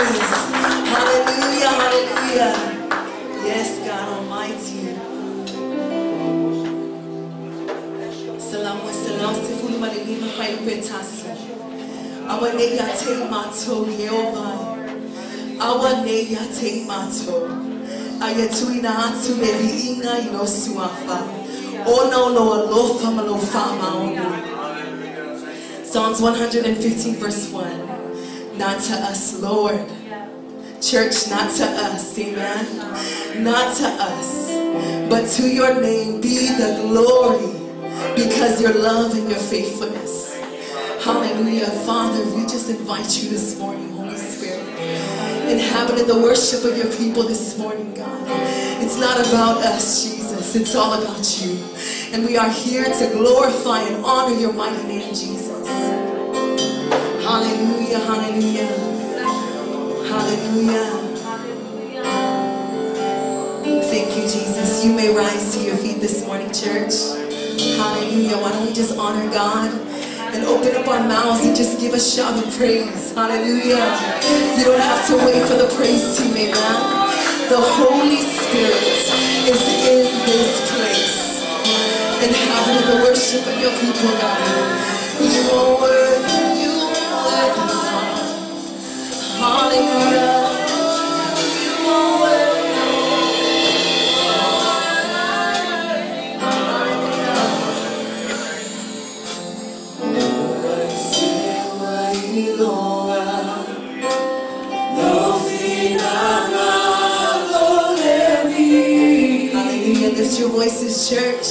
praise. Hallelujah, hallelujah. Yes, God Almighty. Salamu salam sefulu malilima faipetasi. Awa ne ya te mato yeovai. Awa ne ya te mato. Aya tuina atu le liinga i lo suafa. Ona o lo alofa ma lo whaamaonu. Psalms 115 verse 1. Not to us, Lord. Church, not to us, amen. Not to us, but to your name be the glory, because your love and your faithfulness. Hallelujah. Father, we just invite you this morning, Holy Spirit. Inhabiting the worship of your people this morning, God. It's not about us, Jesus. It's all about you. And we are here to glorify and honor your mighty name, Jesus. Hallelujah, hallelujah. Hallelujah. Thank you, Jesus. You may rise to your feet this morning, church. Hallelujah. Why don't we just honor God and open up our mouths and just give a shout of praise. Hallelujah. You don't have to wait for the praise team, amen. The Holy Spirit is in this place, inhabiting the worship of your people, God. You are worthy, you are worthy, God. Hallelujah. You are worthy. Hallelujah. Lift your voices, church.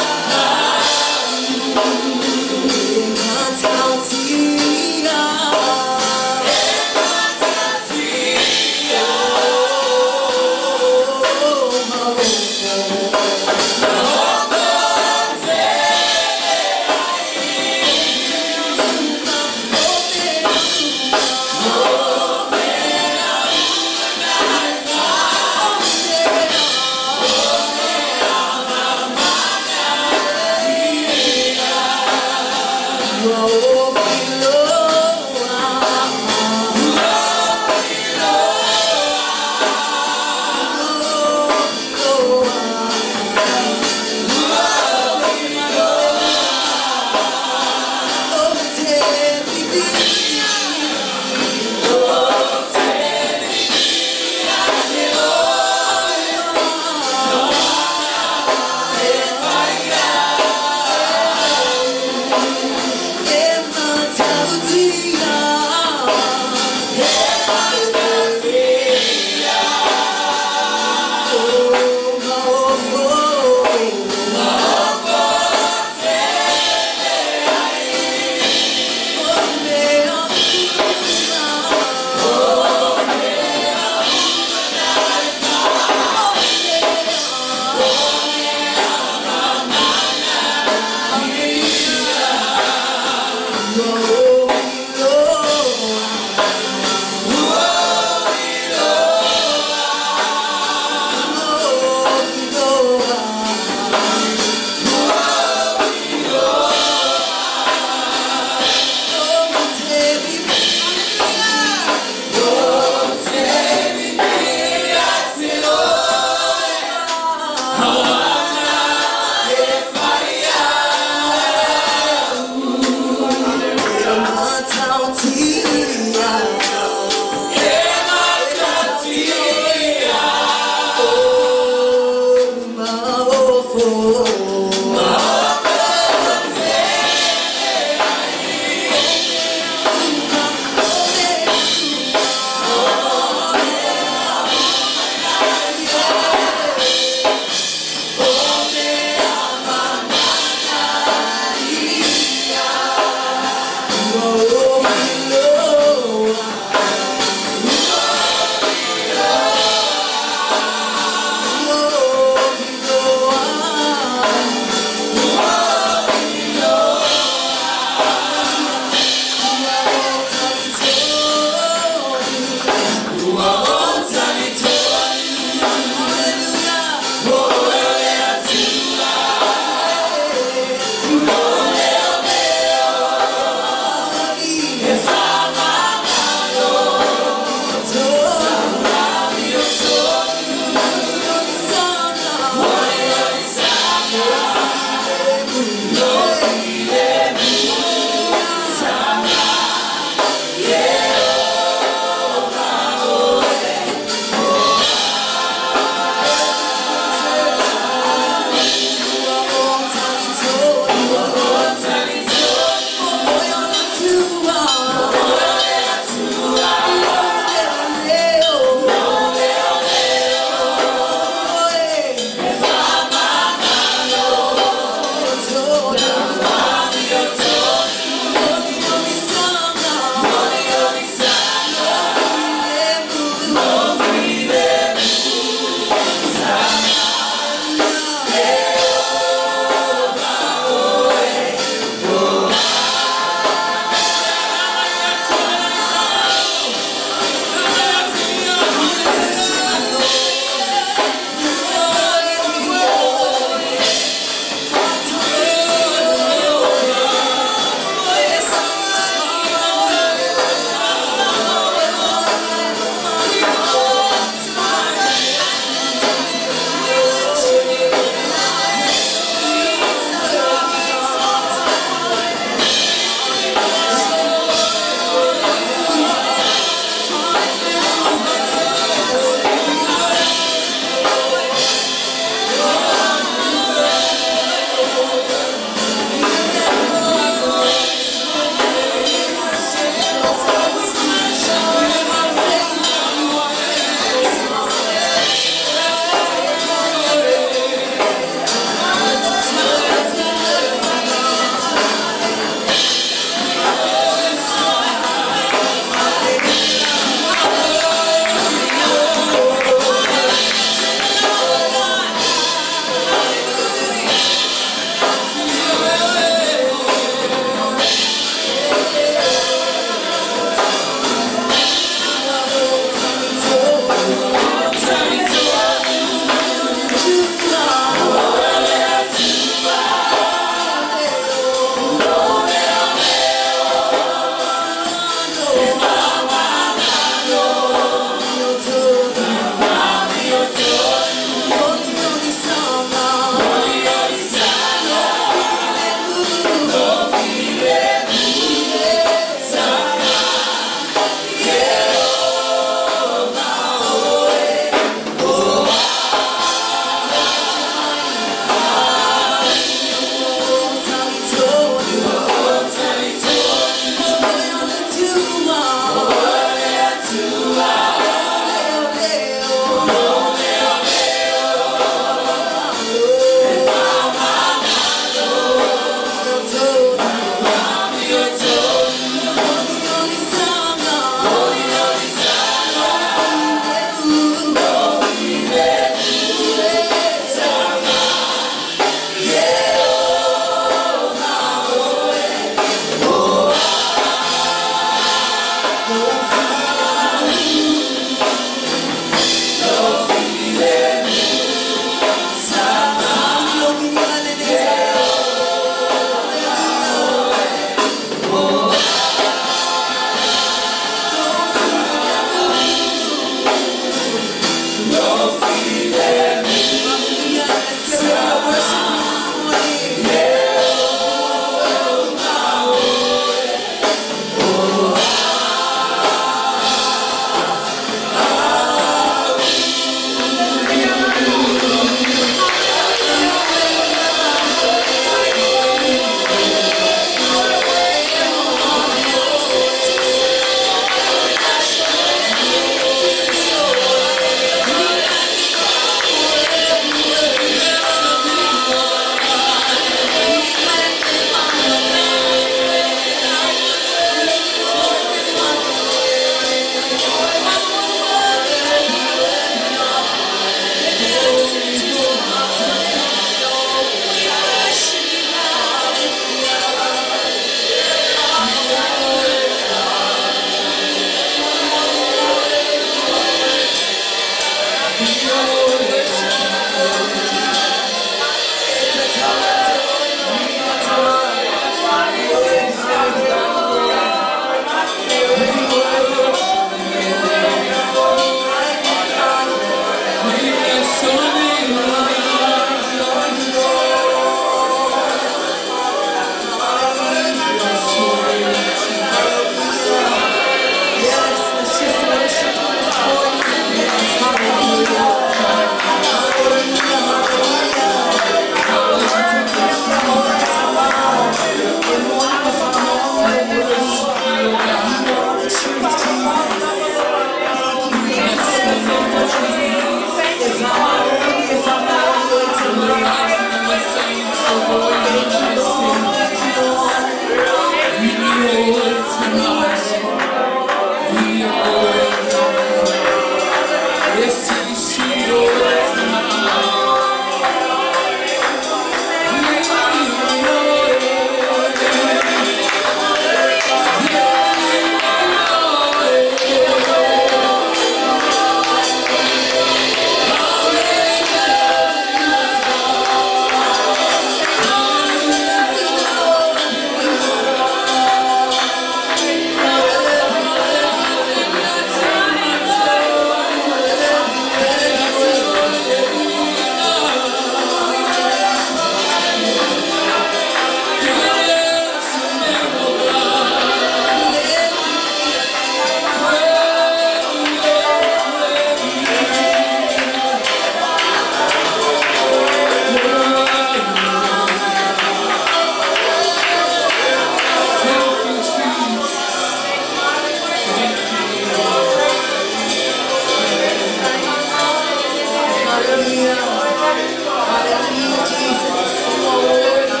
Hallelujah. Hallelujah, Jesus. You are worthy.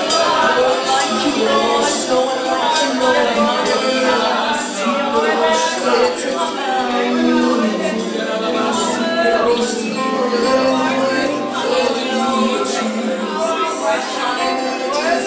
No one like you, Lord. No one like you, Lord. Hallelujah. Hallelujah, Jesus. Hallelujah. Yes.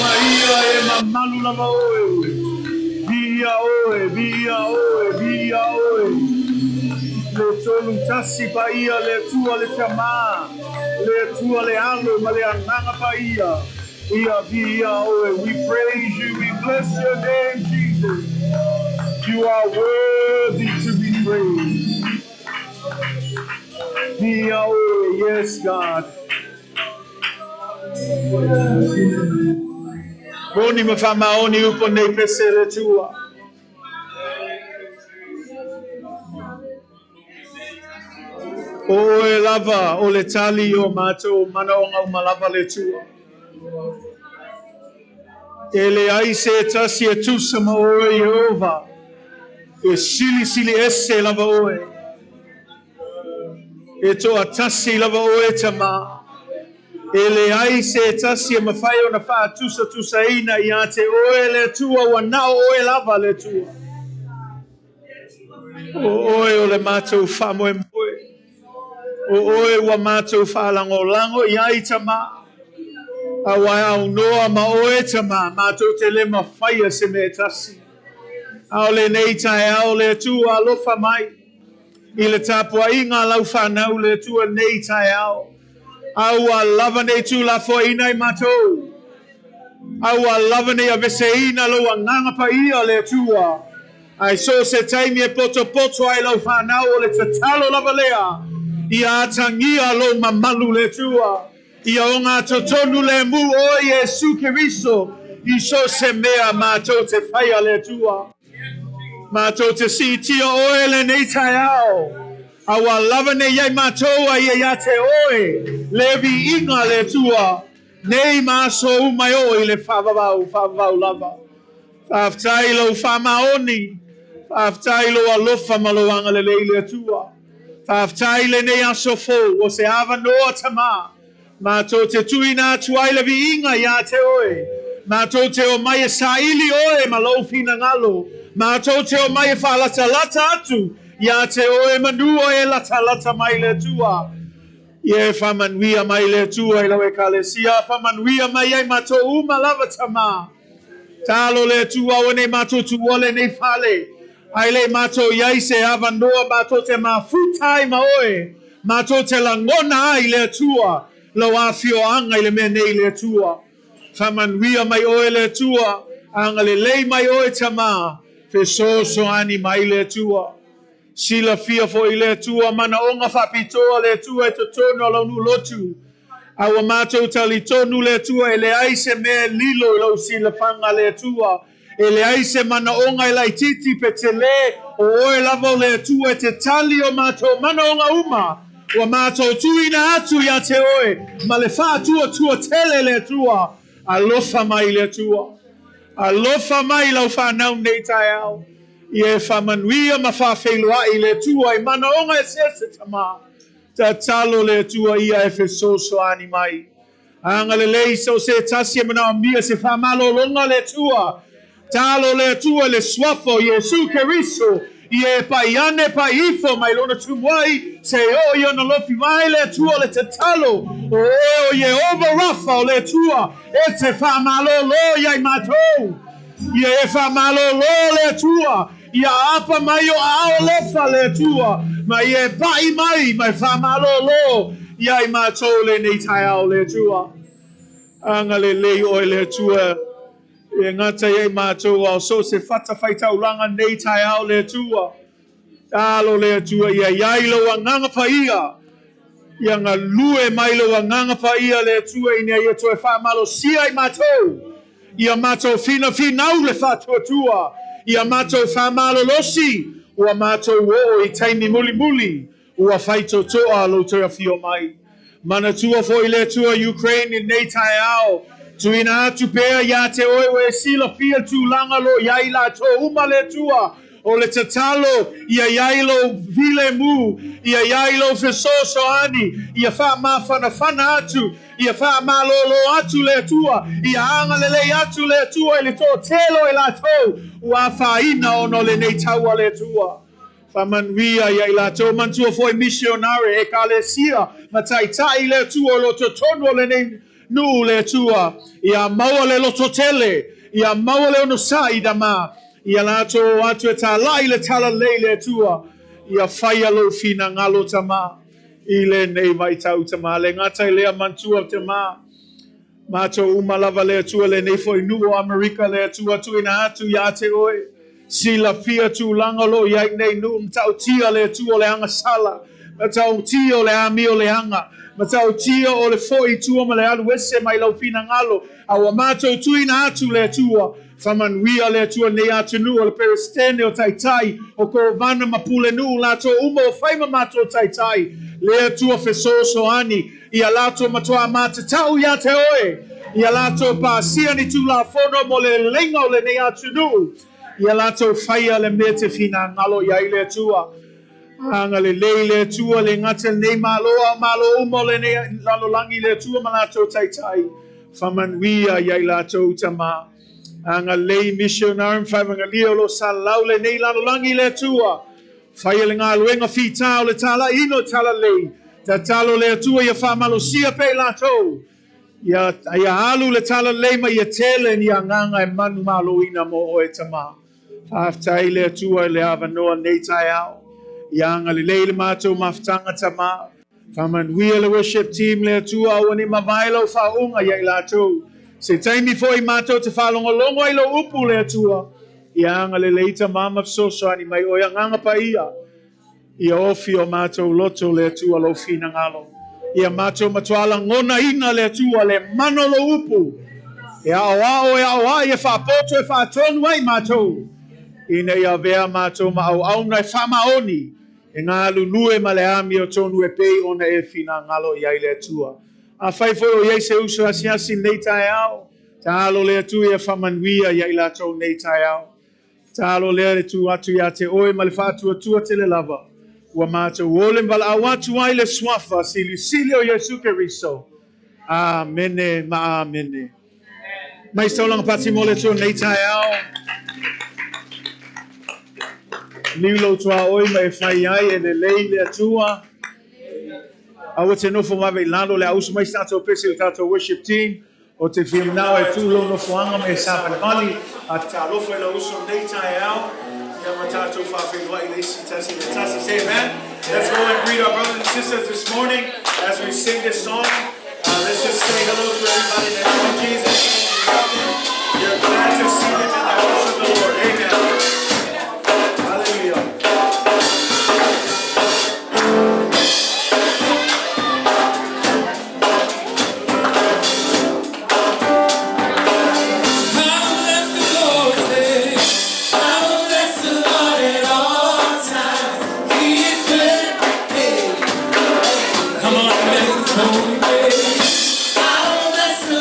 Paia e mamalu lava oe. Viia oe, viia oe, viia oe. Le tolu tasi paia le Atua le Tamā, le Atua le Alo ma le Agaga Paia. Ia viia oe. We praise you, we bless your name, Jesus. You are worthy to be praised. Viia oe, yes, God. Moni ma faamaoni upu o lenei pese le Atua. O oe lava o le tali o matou manaoga uma lava le Atua. E leai se tasi e tusa ma oe Ieova, e silisili ese lava oe. E toatasi lava oe Tamā. E leai se tasi e mafai ona faatusatusaina ia te oe le Atua, ua na o oe lava le Atua. O oe o le matou faamoemoe. O oe ua matou faalagolago i ai Tamā. Aua e aunoa ma oe Tamā, matou te le mafaia se mea e tasi. A o lenei taeao le Atua alofa mai i le tapuaiga a lau fanau le Atua nei taeao. A ua lava nei tuulafoaiina i matou. A ua lava nei aveseina lou agaga paia le Atua. Ae so o se taimi e potopoto ai lau fanau o le tatalo lava lea, ia atagia lou mamalu le Atua. Ia ogatotonu lemu oe Iesu Keriso i so o se mea matou te faia le Atua. Matou te siitia oe lenei taeao, a ua lava nei ai matou a ia ia te oe le viiga le Atua, nei ma aso uma e oo i le faavavau, faavavau lava. Faafetai i lou faamaoni, faafetai i lou alofa ma lou agalelei le Atua. Faafetai i lenei aso fou o se avanoa Tamā, matou te tuuina atu ai le viiga ia te oe. Matou te omai e saili oe ma lou finagalo. Matou te omai e faalatalata atu ia te oe manu oe e latalata mai le Atua. Ia e faamanuia mai le Atua i lau Ekalesia, faamanuia mai ai matou uma lava Tamā. Talo le Atua aua nei matou tuua lenei fale, ae le i matou i ai se avanoa matou te mafuta ai ma oe, matou te lagona ai le Atua lou afioaga i le mea nei le Atua. Faamanuia mai oe le Atua, agalelei mai oe Tamā, fesoasoani mai le Atua. Silafia foi le Atua manaoga faapitoa le Atua e totonu o lau nuu lotu. A ua matou talitonu le Atua e leai se mea e lilo i lou silafaga le Atua. E leai se manaoga e laitiiti pe tele, o oe lava o le Atua e te tali o matou manaoga uma. Ua matou tuuina atu ia te oe ma le faatuatua tele le Atua. Alofa mai le Atua. Alofa mai lau fanau nei taeao. Ia e faamanuia ma faafeiloai le Atua i manaoga eseese Tamā. Tatalo le Atua ia e fesoasoani mai. Agalelei so o se tasi e manaomia se faamalologa le Atua. Talo le Atua i le Suafa o Iesu Keriso, ia e pai ane pai ifo mai lona tumuai se i oo i ona lofi mai le Atua o le tatalo o oe o Ieova Rafa o le Atua e te faamalolo ia i matou. Ia e faamalolo le Atua, ia apa mai o aao alofa le Atua, ma ia e paʻi mai ma e faamalolo ia i matou lenei taeao le Atua. Agalelei oe le Atua e gata ia i matou a o so o se fata faitaulaga nei taeao le Atua. Alo le Atua ia i ai lou agaga paia, ia galue mai lou agaga paia le Atua ina ia toe faamalosia i matou, ia matou finafinau le faatuatua, ia matou faamalolosi, ua matou oo i taimi mulimuli, ua faitotoa lou toe afio mai. Manatua foi le Atua Ukraine i lenei taeao, tuuina atu pea ia te oe ua e silafia tulaga lo i ai latou uma le Atua, o le tatalo ia i ai lou filemu, ia i ai lou fesoasoani, ia faamafanafana atu, ia faamalolo atu le Atua, ia agalelei atu le Atua i le toatele o i latou ua afaina ona o lenei taua le Atua. Faamanuia ia i latou manatua foi misionare, ekalesia, ma taitai le Atua o lo o totonu o lenei nuu le Atua, ia maua le lototele, ia maua le onosai tama, ia latou o atu e talai le talalelei le Atua, ia faia lou finagalo tama, i lenei vaitau tama, le gata i lea manatua tama, matou uma lava le Atua lenei foi nuu o Amerika le Atua tuuina atu ia te oe, silafia tulaga o lo o i ai nei nuu matautia le Atua o le agasala, matautia o le amio leaga, matautia o le foi i tua ma le alu ese mai lau finagalo, a ua matou tuuina atu le Atua, faamanuia le Atua nei atunuu o le Peresetene o Taitai, o Kovana ma Pulenuu latou uma o fai ma matou Taitai, le Atua fesoasoani, ia latou matuā matatau ia te oe, ia latou pasia ni Tulafono mo le leleiga o lenei atunuu, ia latou faia le mea te finagalo i ai le Atua. Agalelei le Atua le gata i lenei Malo a o Malo uma o lenei lalolagi le Atua ma latou Taitai, faamanuia ia i latou tama. Agalelei missionary ma faevagalia o lo o salalau lenei lalolagi le Atua, faia le galuega fitā o le talaiina o le talalelei, tatalo le Atua ia faamalosia pea i latou, ia alu le talalelei ma ia tele ni agaga e manumaloina mo oe tama. Faafetai le Atua i le avanoa nei taeao, ia agalelei le matou mafutaga tama, faamanuia le worship team le Atua, aua ne i mavae lau faauuga ia i latou, se taimi foi matou te faalogologo ai lou upu le Atua, ia agalelei tama ma fesoasoani mai oe agaga paia, ia ofi o matou loto le Atua lou finagalo, ia matou matuā lagonaina le Atua le mana o lou upu, e aoao e aoai e faapoto e faatonu ai matou, ina ia avea matou ma auauna e faamaoni, e galulue ma le amiotonu e pei ona e finagalo i ai le Atua. Afai foi o i ai se uso asiasi i lenei taeao, tatalo le Atua ia faamanuia ia i latou nei taeao. Tatalo lea le tu atu ia te oe ma le faatuatua tele lava, ua matou ole ma valaau atu ai le suafa silisili o Iesu Keriso. Amene ma amene. Mai saulaga pati mo le Atua nei taeao. Liu lou tuaoi ma e fai ai e lelei le Atua. Aua te nofo vave i lalo le a usu mai se tatou pese i le tatou worship team. O te fia manao e tu lou nofoaga ma e savalivali. A talofa i lau uso nei taeao, ia ma tatou faafeiloai le isi tasi le tasi. Say amen. Let's go and greet our brothers and sisters this morning as we sing this song. Let's just say hello to everybody in the name of Jesus. You love them. You're glad to see them in the house of the Lord. Amen. Hallelujah. I will bless the Lord, say, I will bless the Lord at all times. He is good. Hey. Come on, bless his holy name. I will bless the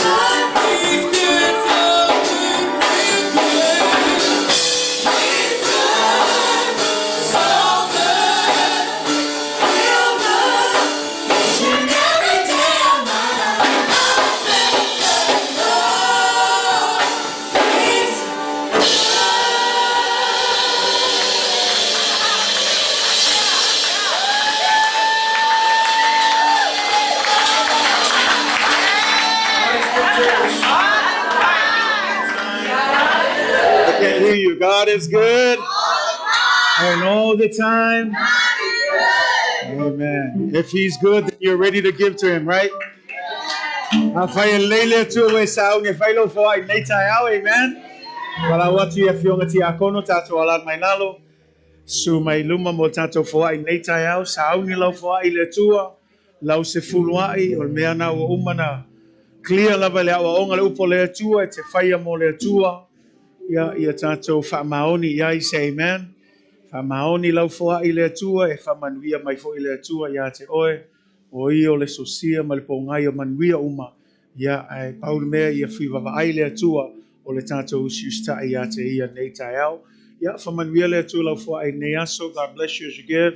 He's good, so good, good, good. He's good, so good. Feel good each and every day of my life. I thank the Lord. He's I can't hear you. God is good. And all the time. Amen. If he's good, then you're ready to give to him, right? Afai e lei le Atua e sauni e fai lau foai nei taeao, amen. Wala atu i afioga tiakono tātou alani mai lalo. Su mai luma mo tātou foai nei taeao, sauni lau foai i le Atua, lau sefuluai, o le mea na ua uma na clear lava le aoaoga le upu o le Atua, e te faia mo le Atua. Ia, ia tātou faamaoni i ai, say amen. Faamaoni lau foai i le Atua, e faamanuia mai foi le Atua ia te oe. O ia o le sosia ma le pōgai o manuia uma. Ia, ae pau le mea ia fivavaai le Atua o le tātou usiusitai ia te ia nei taeao. Ia, faamanuia le Atua lau foai nei aso. God bless you as you give.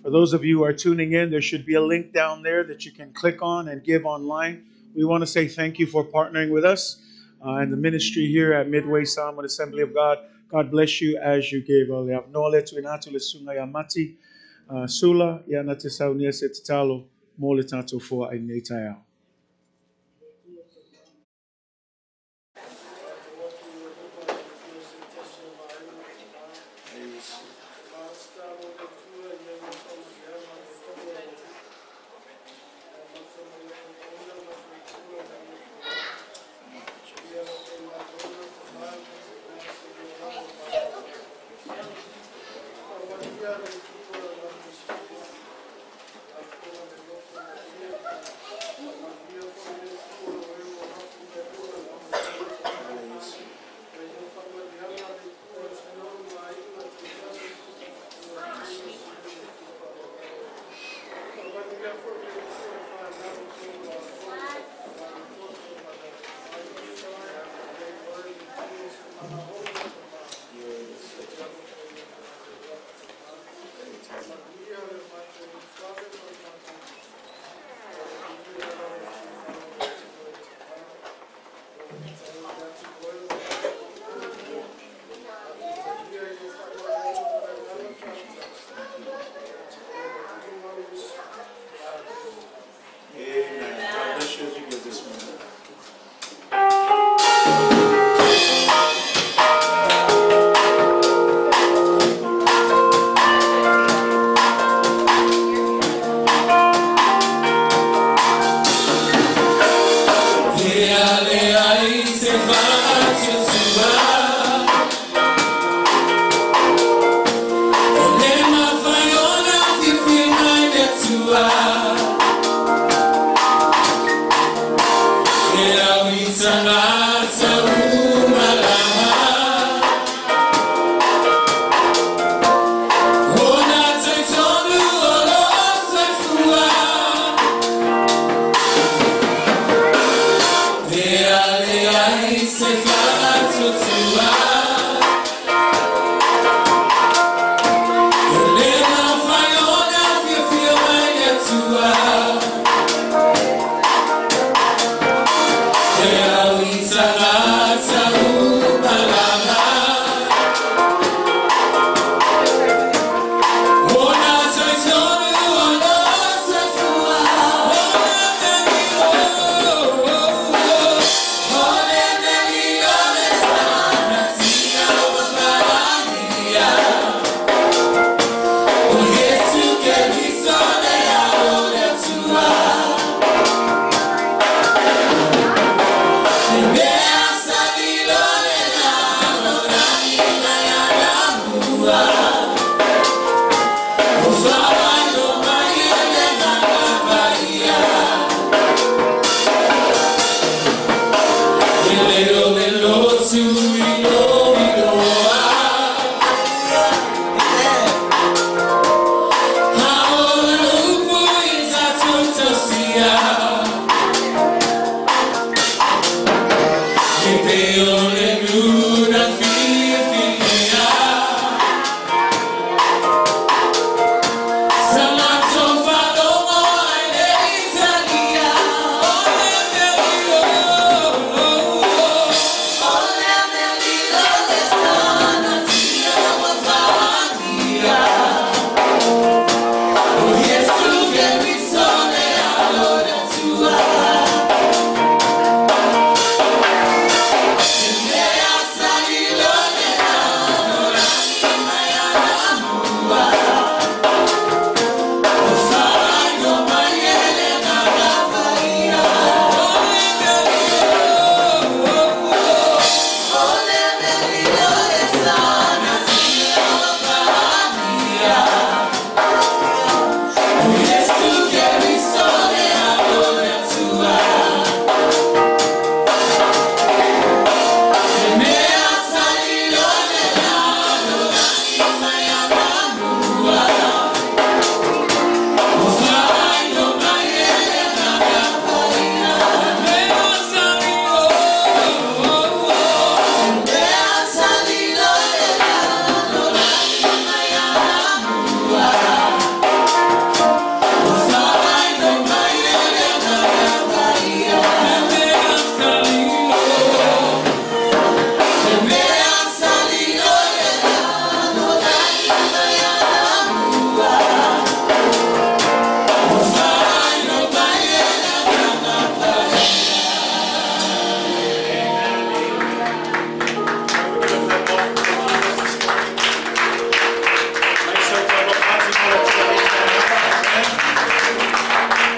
For those of you who are tuning in, there should be a link down there that you can click on and give online. We want to say thank you for partnering with us and the ministry here at Midway Samoan Assembly of God. God bless you as you give. O le avanoa lea tuuina atu le susuga ia Mati Sula, ia na te saunia se tatalo mo le tātou foai nei taeao. Amen. God bless you as you give this morning.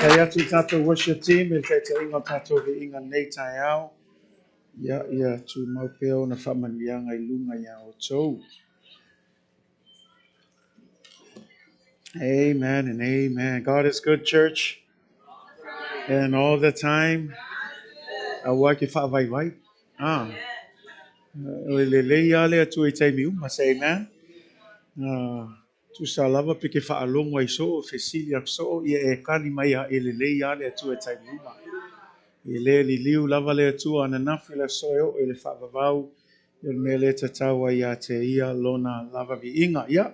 Faafetai atu i tatou worship team i le taitaiga o tatou viiga nei taeao. Ia, ia tumau pea ona faamanuiaga i luga iā outou. Amen and amen. God is good, church. And all the time. Aua ke faavaivai. Ah. O le lelei lava le Atua i taimi uma. Say amen. Ah. Tusa lava pe ke faalogo ai soo, fesili atu soo, ia e kali mai a e lelei lava le Atua i taimi uma. E le liliu lava le Atua ananafi le aso e oo i le faavavau, ia o le mea lea e tatau ai ia te ia lona lava viiga. Ia,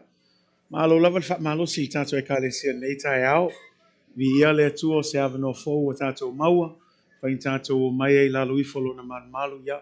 malo lava le faamalosi i tatou Ekalesia i lenei taeao. Viia le Atua o se avanoa fou ua tatou maua, fai na tatou omai ai i lalo ifo o lona malumalu, ia,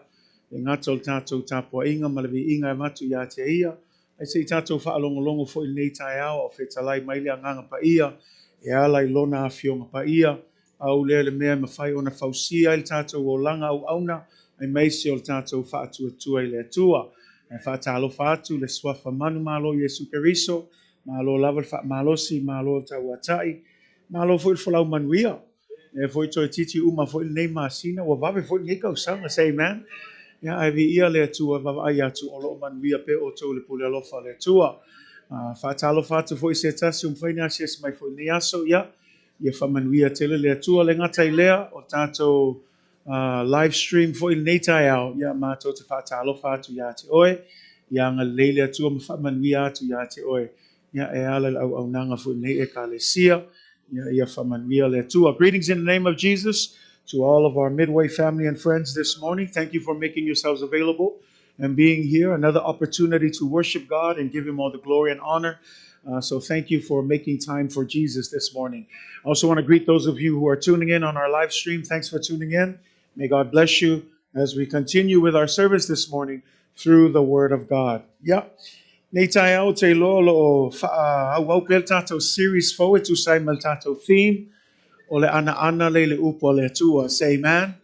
le gata o le tatou tapuaiga ma le viiga e avatu ia te ia, Ae se i tatou faalogologo foi i lenei taeao a o fetalai mai le Agaga Paia e ala i Lona Afioga Paia, pau lea le mea e mafai ona fausia ai le tatou olaga auauna aemaise o le tatou faatuatua i le Atua. Ae faatalofa atu le Suafa manumalo Iesu Keriso, malo lava le faamalosi, malo le tauatai, malo foi le folau manuia. Lea foi toeitiiti uma foi lenei masina, ua vave foi lenei tausaga. Say amen. Ia, ae viia le Atua, vaavaai atu o lo o manuia pea outou i le pule alofa a le Atua. Faatalofa atu foi i se tasi ua mafai ona asiasi mai foi i lenei aso. Ia, ia faamanuia tele le Atua. Le gata i lea, o tatou live stream foi i lenei taeao, ia, matou te faatalofa atu ia te oe. Ia agalelei le Atua ma faamanuia atu ia te oe. Ia, e ala i le auaunaga foi i lenei Ekalesia. Ia, ia faamanuia le Atua. Greetings in the name of Jesus to all of our Midway family and friends this morning. Thank you for making yourselves available and being here. Another opportunity to worship God and give Him all the glory and honor. So thank you for making time for Jesus this morning. I also want to greet those of you who are tuning in on our live stream. Thanks for tuning in. May God bless you as we continue with our service this morning through the Word of God. Yeah. Nei taeao te iloa o lo o faaauau pea le tatou series fou e tusa ai ma le tatou theme o le anaana le i le upu a le Atua. Say amen.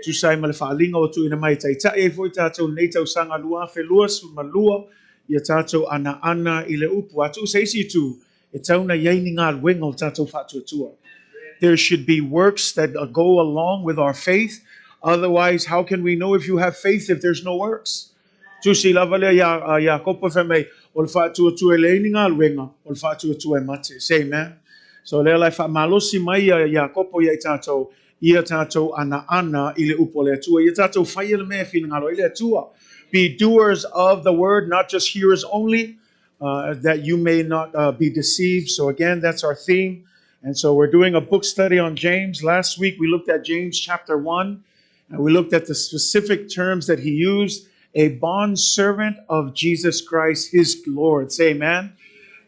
Tusa ai ma le faaaliga ua tuuina mai e taitai ai foi tatou i lenei tausaga 2022 ia tatou anaana i le upu. A tuu se isi itu, e tatau ona i ai ni galuega o le tatou faatuatua. There should be works that go along with our faith. Otherwise, how can we know if you have faith if there's no works? Tusi lava lea iā Iakopo fai mai, o le faatuatua e leai ni galuega, o le faatuatua e mate. Say amen. So lea la e faamalosi mai ia Iakopo ia i tatou, ia tatou anaana i le upu a le Atua, ia tatou faia le mea e finagalo ai le Atua. Be doers of the word, not just hearers only, that you may not be deceived. So again, that's our theme. And so we're doing a book study on James. Last week we looked at James chapter 1. And we looked at the specific terms that he used, a bondservant of Jesus Christ, his Lord. Say amen.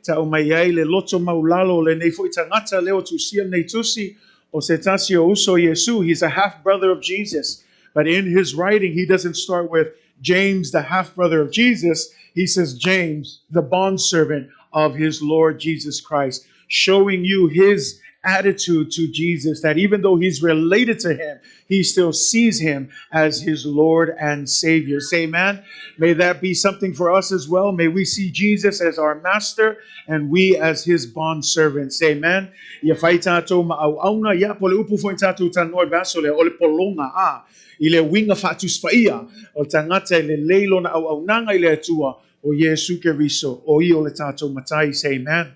Ta'u mai ai le loto maulalo o lenei fo'i tagata lea ua tusia lenei tusi o se tasi o uso o Iesu. He's a half-brother of Jesus. But in his writing, he doesn't start with James, the half-brother of Jesus. He says James, the bondservant of his Lord Jesus Christ, showing you his attitude to Jesus, that even though he's related to him, he still sees him as his Lord and Savior. Say amen. May that be something for us as well. May we see Jesus as our master and we as his bond servants. Say amen. Ia fai tātou ma auauna, ia po le upu foi tātou talanoa i le vaiaso lea, o le pologa a i le uiga faatusi paia o le tagata e lelei lona auaunaga i le Atua o Iesu Keriso, o ia o le tātou Matai. Say amen.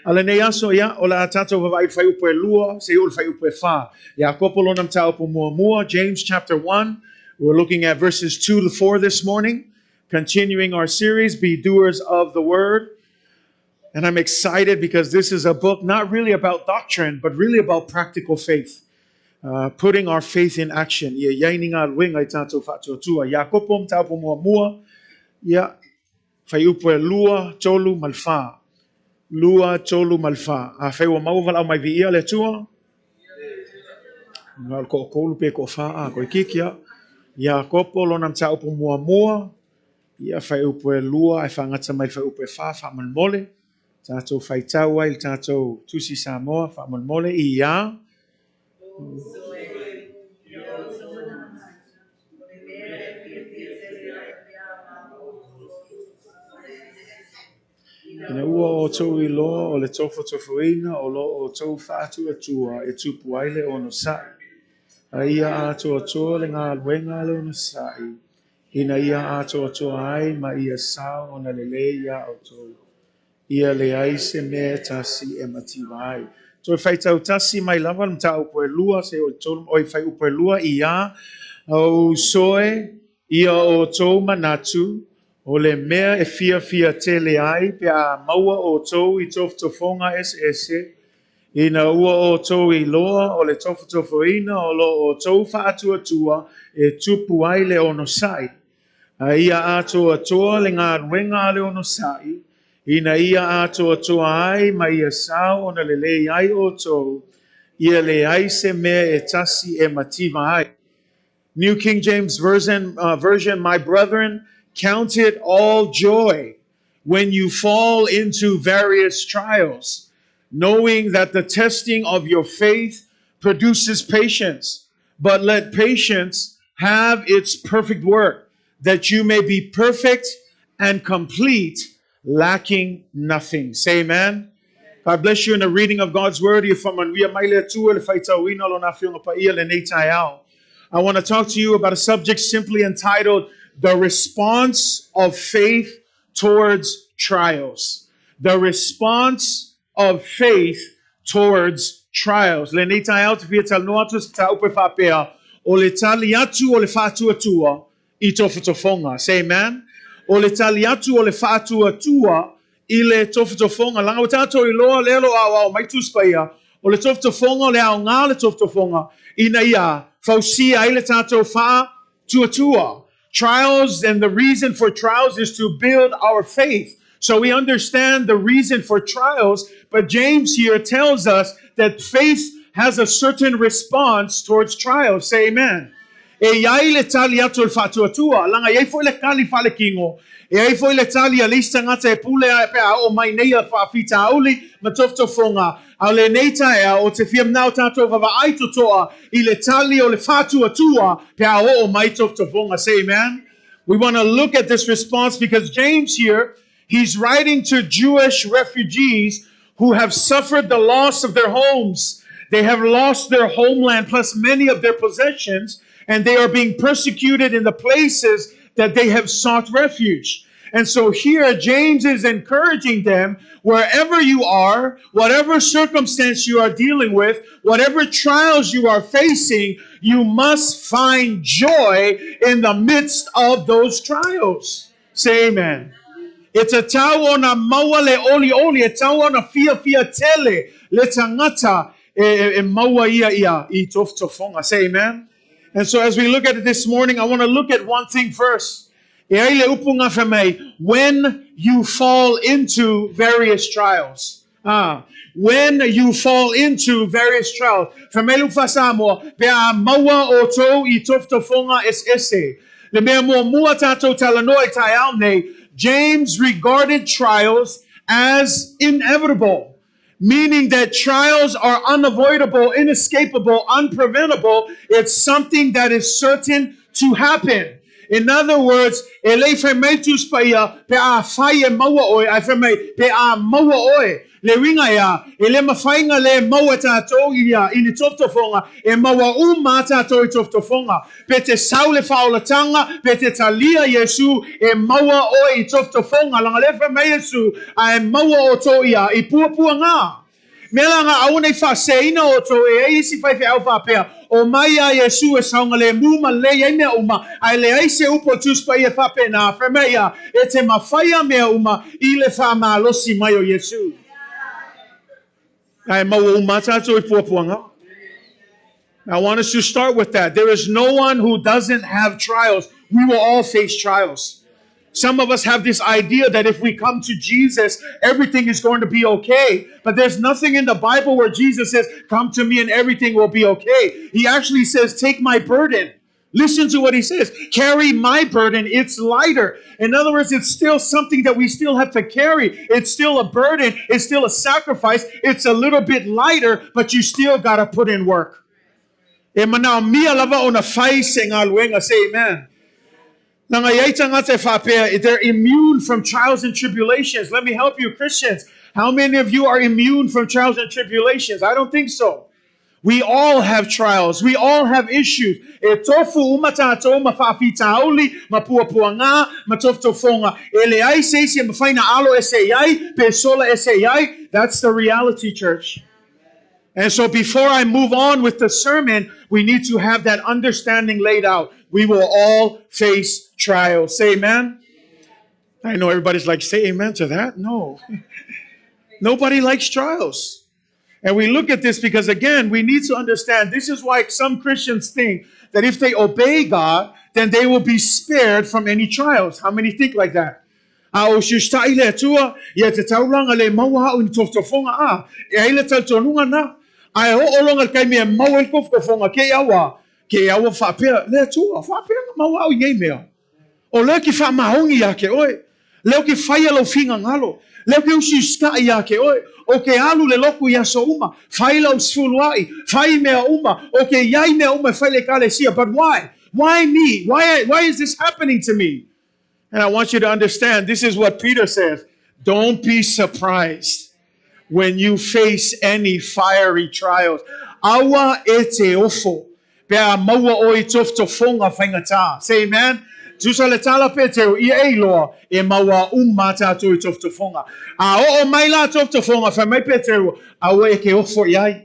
A lenei aso, ia, o le a tātou vaavaai i le fuaiupu e lua, seia oo i le fuaiupu e fā. Iakopo lona mataupu muamua, James chapter 1. We're looking at verses 2 to 4 this morning, continuing our series, Be Doers of the Word. And I'm excited because this is a book not really about doctrine, but really about practical faith. Putting our faith in action. Ia iai ni galuega i tātou faatuatua. Iakopo mataupu muamua, ia, fuaiupu e lua, tolu ma le fā. Lua, tolu ma le fā. Afai ua maua valaau mai viia le Atua. Na o le toatolu pe toafa a koe kiki a. Iakopo lona mataupu muamua, ia fuaiupu e lua ae faagata mai le fuaiupu e fā faamolemole. Tatou faitau ai le tatou Tusi Samoa faamolemole ia. Ina ua outou iloa o le tofotofoina o lo outou faatuatua e tupu ai le onosai, a ia atoatoa le galuega a le onosai, ina ia atoatoa ai ma ia sao ona lelei iā outou. Ia leai se mea e tasi e mativa ai. Toe faitau tasi mai lava le mataupu e lua, seia oo i le tolu, oi, fuaiupu e lua, ia ousoe ia outou manatu, o le mea e fiafia tele ai pe a maua outou i tofotofoga eseese, ina ua outou iloa o le tofotofoina o lo outou faatuatua e tupu ai le onosai. A ia atoatoa le galuega a le onosai, ina ia atoatoa ai ma ia sao ona lelei ai outou, ia leai se mea e tasi e mativa ai. New King James Version, Version, My brethren, count it all joy when you fall into various trials, knowing that the testing of your faith produces patience. But let patience have its perfect work, that you may be perfect and complete, lacking nothing. Say amen. God bless you in the reading of God's word. Ia faamanuia mai le Atua i le faitauina o Lona Afioga Paia lenei taeao. I want to talk to you about a subject simply entitled The Response of Faith Towards Trials. The Response of Faith Towards Trials. Lenei taeao te fia talanoa atu se mataupu e faapea, o le tali atu o le faatuatua i tofotofoga. Say amen. O le tali atu o le faatuatua i le tofotofoga. Leaga ua tatou iloa lea o lo o aoao mai Tusi Paia, o le tofotofoga o le aoga o le tofotofoga ina ia fausia ai le tatou faatuatua. Trials and the reason for trials is to build our faith. So we understand the reason for trials, but James here tells us that faith has a certain response towards trials. Say amen. E i ai le tali atu o le faatuatua, leaga e i ai foi le kali faalekingo, e ai foi le tali a le isi tagata e pule ae pe a oo mai nei a faafitauli ma tofotofoga. A o lenei taeao, ou te fia manao tatou vaavaai totoa i le tali o le faatuatua pe a oo mai tofotofoga. Say amen. We want to look at this response because James here, he's writing to Jewish refugees who have suffered the loss of their homes. They have lost their homeland plus many of their possessions, and they are being persecuted in the places that they have sought refuge. And so here, James is encouraging them, wherever you are, whatever circumstance you are dealing with, whatever trials you are facing, you must find joy in the midst of those trials. Say amen. E tatau ona maua le olioli, e tatau ona fiafia tele le tagata e maua ia ia i tofotofoga. Say amen. And so as we look at it this morning, I want to look at one thing first. E ai le upu ngā whamei, when you fall into various trials. When you fall into various trials. Whamei le upu Samoa, pe a maua o tau i toftofonga es ese. Le mea mua mua tātou talanoa i tai au nei, James regarded trials as inevitable, meaning that trials are unavoidable, inescapable, unpreventable. It's something that is certain to happen. In other words, e lei whamei tuspaia, pe a whai e maua oe, ai whamei, pe a maua oe. Le winga ia, e le mawhainga le maua tātou ia i ni toftofonga, e maua uma tātou i toftofonga. Pe te saule whaolatanga, pe te talia Yesu, e maua oe i toftofonga. Langa le whamei Yesu, a e maua o tō ia, i puapua ngā. Mea ngā aone whaseina o tō e ei isi whai whe au whapea, o mai a Yesu e saunga le muma le ei mea uma, ai le ai se upo tuspa i e whape nā whamei e te mawhaia mea uma i le wha malosi mai o Yesu. I want us to start with that. There is no one who doesn't have trials. We will all face trials. Some of us have this idea that if we come to Jesus, everything is going to be okay. But there's nothing in the Bible where Jesus says, come to me and everything will be okay. He actually says, take my burden. Listen to what he says. Carry my burden. It's lighter. In other words, it's still something that we still have to carry. It's still a burden. It's still a sacrifice. It's a little bit lighter, but you still got to put in work. E manao mia lava ona whai se ngā luenga. Say amen. They're immune from trials and tribulations. Let me help you, Christians. How many of you are immune from trials and tribulations? I don't think so. We all have trials. We all have issues. E tofu uma tātou ma whawhitauli, ma puapuanga, ma toftofonga. E le ai se isi e mawhaina alo e se iai, pe sola e se iai. That's the reality, church. And so before I move on with the sermon, we need to have that understanding laid out. We will all face trials. Say amen. I know everybody's like, say amen to that? No. Nobody likes trials. And we look at this because, again, we need to understand this is why some Christians think that if they obey God, then they will be spared from any trials. How many think like that? A o siustai le atua, ia te tauranga le maua au ni toftofonga a, e aile taltonunga na, a e o olonga kai mea maua el kofkofonga, ke awa whapea, le atua, whapea nga maua au i ngei mea. O leo ki wha mahongi ia ke oe, leo ki whaia lau finga ngalo, leo ki usi ustai ia ke oe, o ke alu le loku ia so uma, whai lau sfuluai, whai mea uma, o ke iai mea uma, whai le kalesia. But why? Why me? Why is this happening to me? And I want you to understand, this is what Peter says. Don't be surprised when you face any fiery trials. Awa e te ofo, pe a maua o i toftofonga whaingata. Say amen. Tusa le tala pe te o ia e loa, e maua umma tātou i toftofonga. A o o mai la toftofonga, whai mai pe te o, awa e ke ofo iai.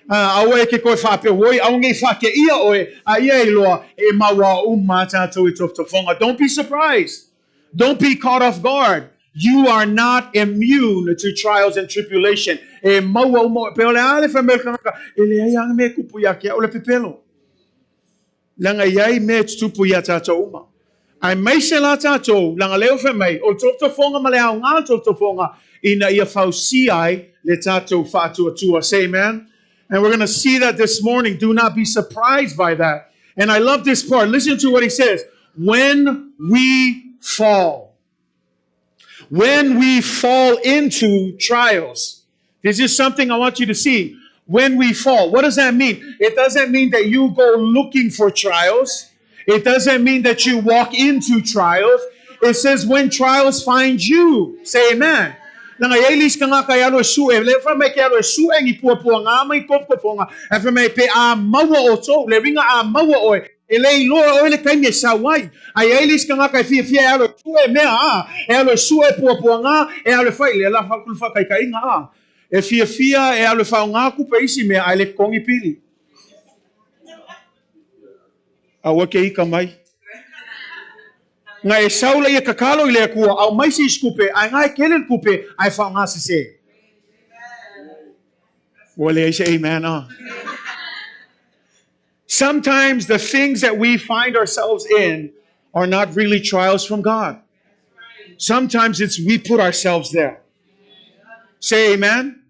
Awa e ke koe whape woi, au ngei whake ia oe, a ia e loa, e maua umma tātou i toftofonga. Don't be surprised. Don't be caught off guard. You are not immune to trials and tribulation. E maua uma, pe ole ale whamel kangaka, e le ai ang me kupu ia kia, ole pepelo. Langa iai me tutupu ia tātou uma. Ai mai se la tātou, langa leo whamei, o toftofonga ma le au ngā toftofonga, ina ia fausi ai le tātou whātua. Say amen. And we're going to see that this morning. Do not be surprised by that. And I love this part. Listen to what he says. When we fall. When we fall into trials. This is something I want you to see. When we fall. What does that mean? It doesn't mean that you go looking for trials. It doesn't mean that you walk into trials. It says when trials find you. Say amen. Nanga eilis ka ngā kai alo e sue, le wha mai ke alo e sue ngi puapua ngā mai kofkofonga, e wha mai pe a maua o tō, le ringa a maua oe, e le iloa oe le kaimi e sauai. Ai eilis ka ngā kai fia fia e alo e sue mea a, e alo e sue puapua ngā, e alo e whai, le la whakulu whakai ka inga a. E fia fia e alo e whao ngā kupe isi mea, ai le kongi pili. Aua ke ika mai. Ngai e saula ia kakalo i le akua, au mai si skupe, ai ngai kele kupe, ai wha ngā sese. Ua le aise amen ah. Sometimes the things that we find ourselves in are not really trials from God. Sometimes it's we put ourselves there. Say amen.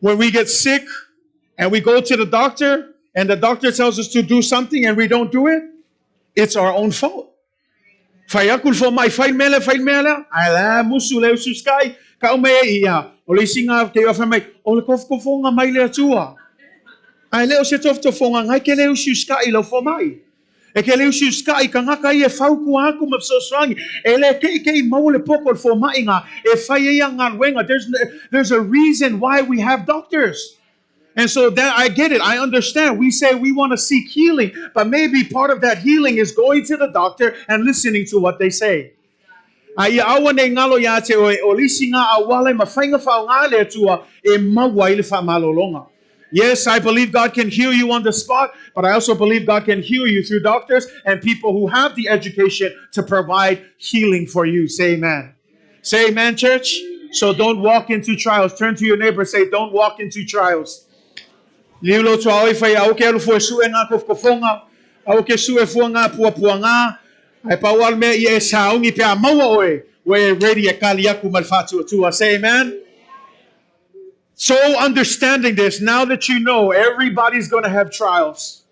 When we get sick and we go to the doctor and the doctor tells us to do something and we don't do it, it's our own fault. Fai aku le fomai, fai le mea lea, fai le mea lea. Ae la musu le usu sky, ka ume e ia. O le isi ngā te whai mai, o le tofotofoga mai le Atua. Ae le o se tofotofoga ngai ke le usu sky lau fomai. E ke le usu sky ka ngaka i e fauku aku ma fesoasoani. E le ke ke i mau le poko le fomai ngā. E fai e ia ngā luenga. There's a reason why we have doctors. And so that I get it. I understand. We say we want to seek healing, but maybe part of that healing is going to the doctor and listening to what they say. A ia aua nei ngalo ia te oe, o lisi ngā a wale ma whainga whao ngā le atua e maua i le whamalolonga. Yes, I believe God can heal you on the spot, but I also believe God can heal you through doctors and people who have the education to provide healing for you. Say amen. Say amen, church. So don't walk into trials. Turn to your neighbor and say, don't walk into trials. Liu lo tua oi whai au ke alu fue sue ngā kofkofonga, au ke sue fua ngā pua pua ngā, ai pau al mea i e saungi pe a maua oe, we ready e kali aku mal whātua tua. Say amen. So understanding this, now that you know everybody's going to have trials,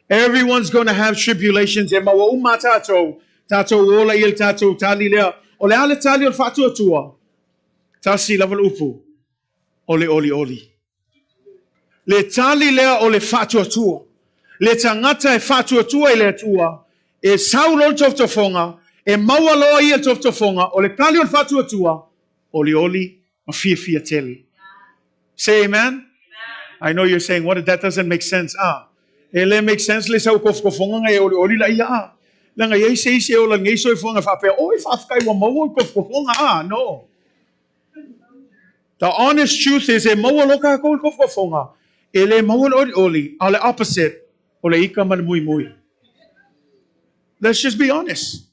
everyone's going to have tribulations, e maua uma tātou, tātou ola i el tātou tali lea, o le ale tali o le whātua tua, tasi lava le upu, ole oli oli. Le tali lea o le whātuatua. Le tangata e whātuatua i le atua, e saulo le tofotofoga, e maua loa ia le tofotofoga, o le tali o le whātuatua, oli oli, ma fia fia tele. Say amen? I know you're saying, what, that doesn't make sense. Ah, e le make sense le sau kofokofonga ngai e oli oli la ia ah. Langa iei se isi e ola ngei soifuaga faapea, oi faafetai ua maua i kofokofoga ah, no. The honest truth is, e maua lo kākou i le kofokofoga, e le maua le oli oli, a o le opposite, o le ika ma le muimui. Let's just be honest.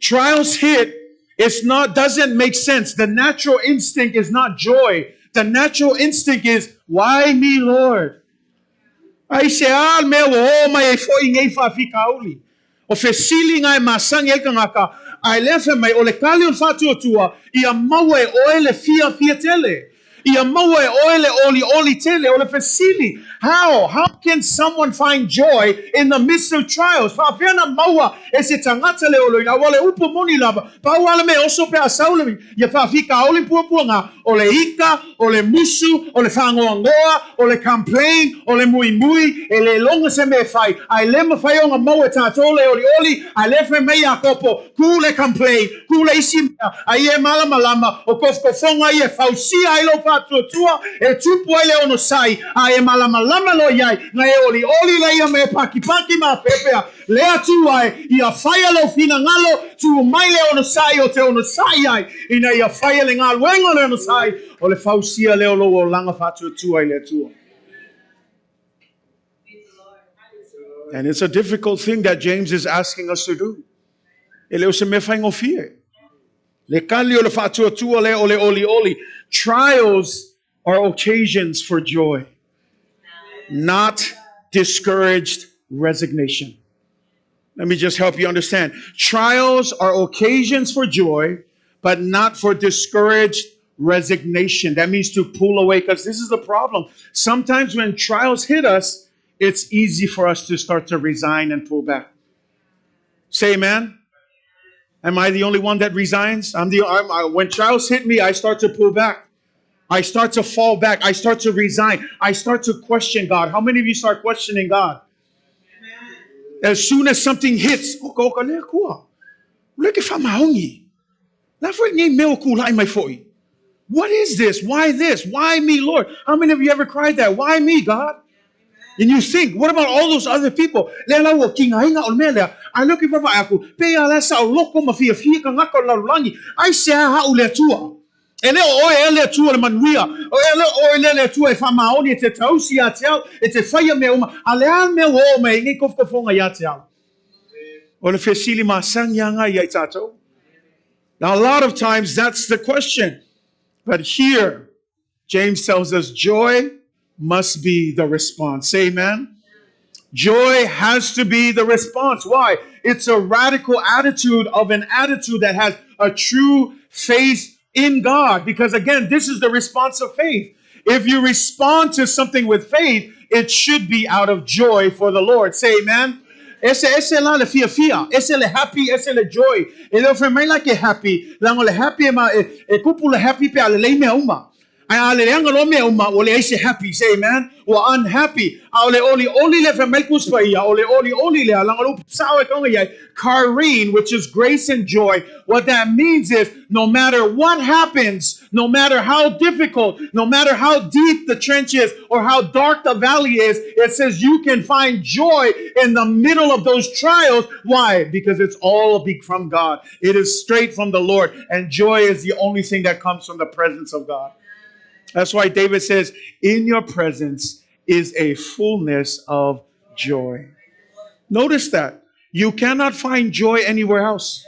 Trials hit, it's not, doesn't make sense. The natural instinct is not joy. The natural instinct is, why me, Lord? Ai se a mea ua o mai e foi ngei whawhikauli. O fesili ngai masangi e kangaka, ai lea fe mai o le kali o le whātuatua, ia maua e oe le fia fia tele. Ia maua e oe le oli oli tele, o le fesili. How? How can someone find joy in the midst of trials? Whaafea na maua e se tangata le olo ina, wale upo moni lava. Pau ala me oso pe a saule, ia whaafika oli puapua ngā, o le ika, o le musu, o le whangoangoa, o le complain, o le mui mui, e le longa se me whai. Ai le mawhai o ngā maua tātou le oli oli, ai le whai mei a kopo, ku le complain, ku le isi mea, ai e malama lama, o kofkofonga i e fausia ai lo whātuatua, e tupu ai le ono sai, ai e malama lama lo iai, ngai e oli oli le ia me paki paki ma pepea, le atu ai, ia whaia lo whina ngalo, tu mai le ono sai o te ono sai ai, ina ia whaia le ngā luenga le ono sai, o le fausia leo lo o langa whātuatua i le atua. And it's a difficult thing that James is asking us to do. E leo se mea whaingofie. Le kali o le whātuatua le o le oli oli. Trials are occasions for joy, not discouraged resignation. Let me just help you understand. Trials are occasions for joy, but not for discouraged resignation. That means to pull away, because this is the problem. Sometimes when trials hit us, it's easy for us to start to resign and pull back. Say amen. Am I the only one that resigns? When trials hit me, I start to pull back. I start to fall back. I start to resign. I start to question God. How many of you start questioning God? As soon as something hits, what is this? Why this? Why me, Lord? How many of you ever cried that? Why me, God? And you think, what about all those other people? Le la ua kinga inga o le mea lea. Ai leo ki wawai aku, pe ia la sa o loko ma fia fia ka ngaka o lalulagi. Ai se a hau le atua. E leo oe e le atua le manuia. O e leo oe le le atua e whamaoni e te tausi a te au, e te whaia mea uma. A le a mea o mea i ngei kofkofonga ia te au. O le fesili masangi anga ia i tātou. Now a lot of times that's the question. But here, James tells us joy must be the response. Say amen. Joy has to be the response. Why? It's a radical attitude of an attitude that has a true faith in God. Because again, this is the response of faith. If you respond to something with faith, it should be out of joy for the Lord. Say amen. Ese ese la le fia fia, ese le happy, ese le joy. E le ofe mai la ke happy, la le happy ma e, e kupu le happy pe ale le mea uma. Ai ale le anga lo mea uma, o le aise happy, say amen. O unhappy. A o le oli oli le fe mai kuspa ia, o le oli oli le alanga lo sao e konga ia. Karine, which is grace and joy. What that means is no matter what happens, no matter how difficult, no matter how deep the trench is or how dark the valley is, it says you can find joy in the middle of those trials. Why? Because it's all from God. It is straight from the Lord. And joy is the only thing that comes from the presence of God. That's why David says, in your presence is a fullness of joy. Notice that. You cannot find joy anywhere else.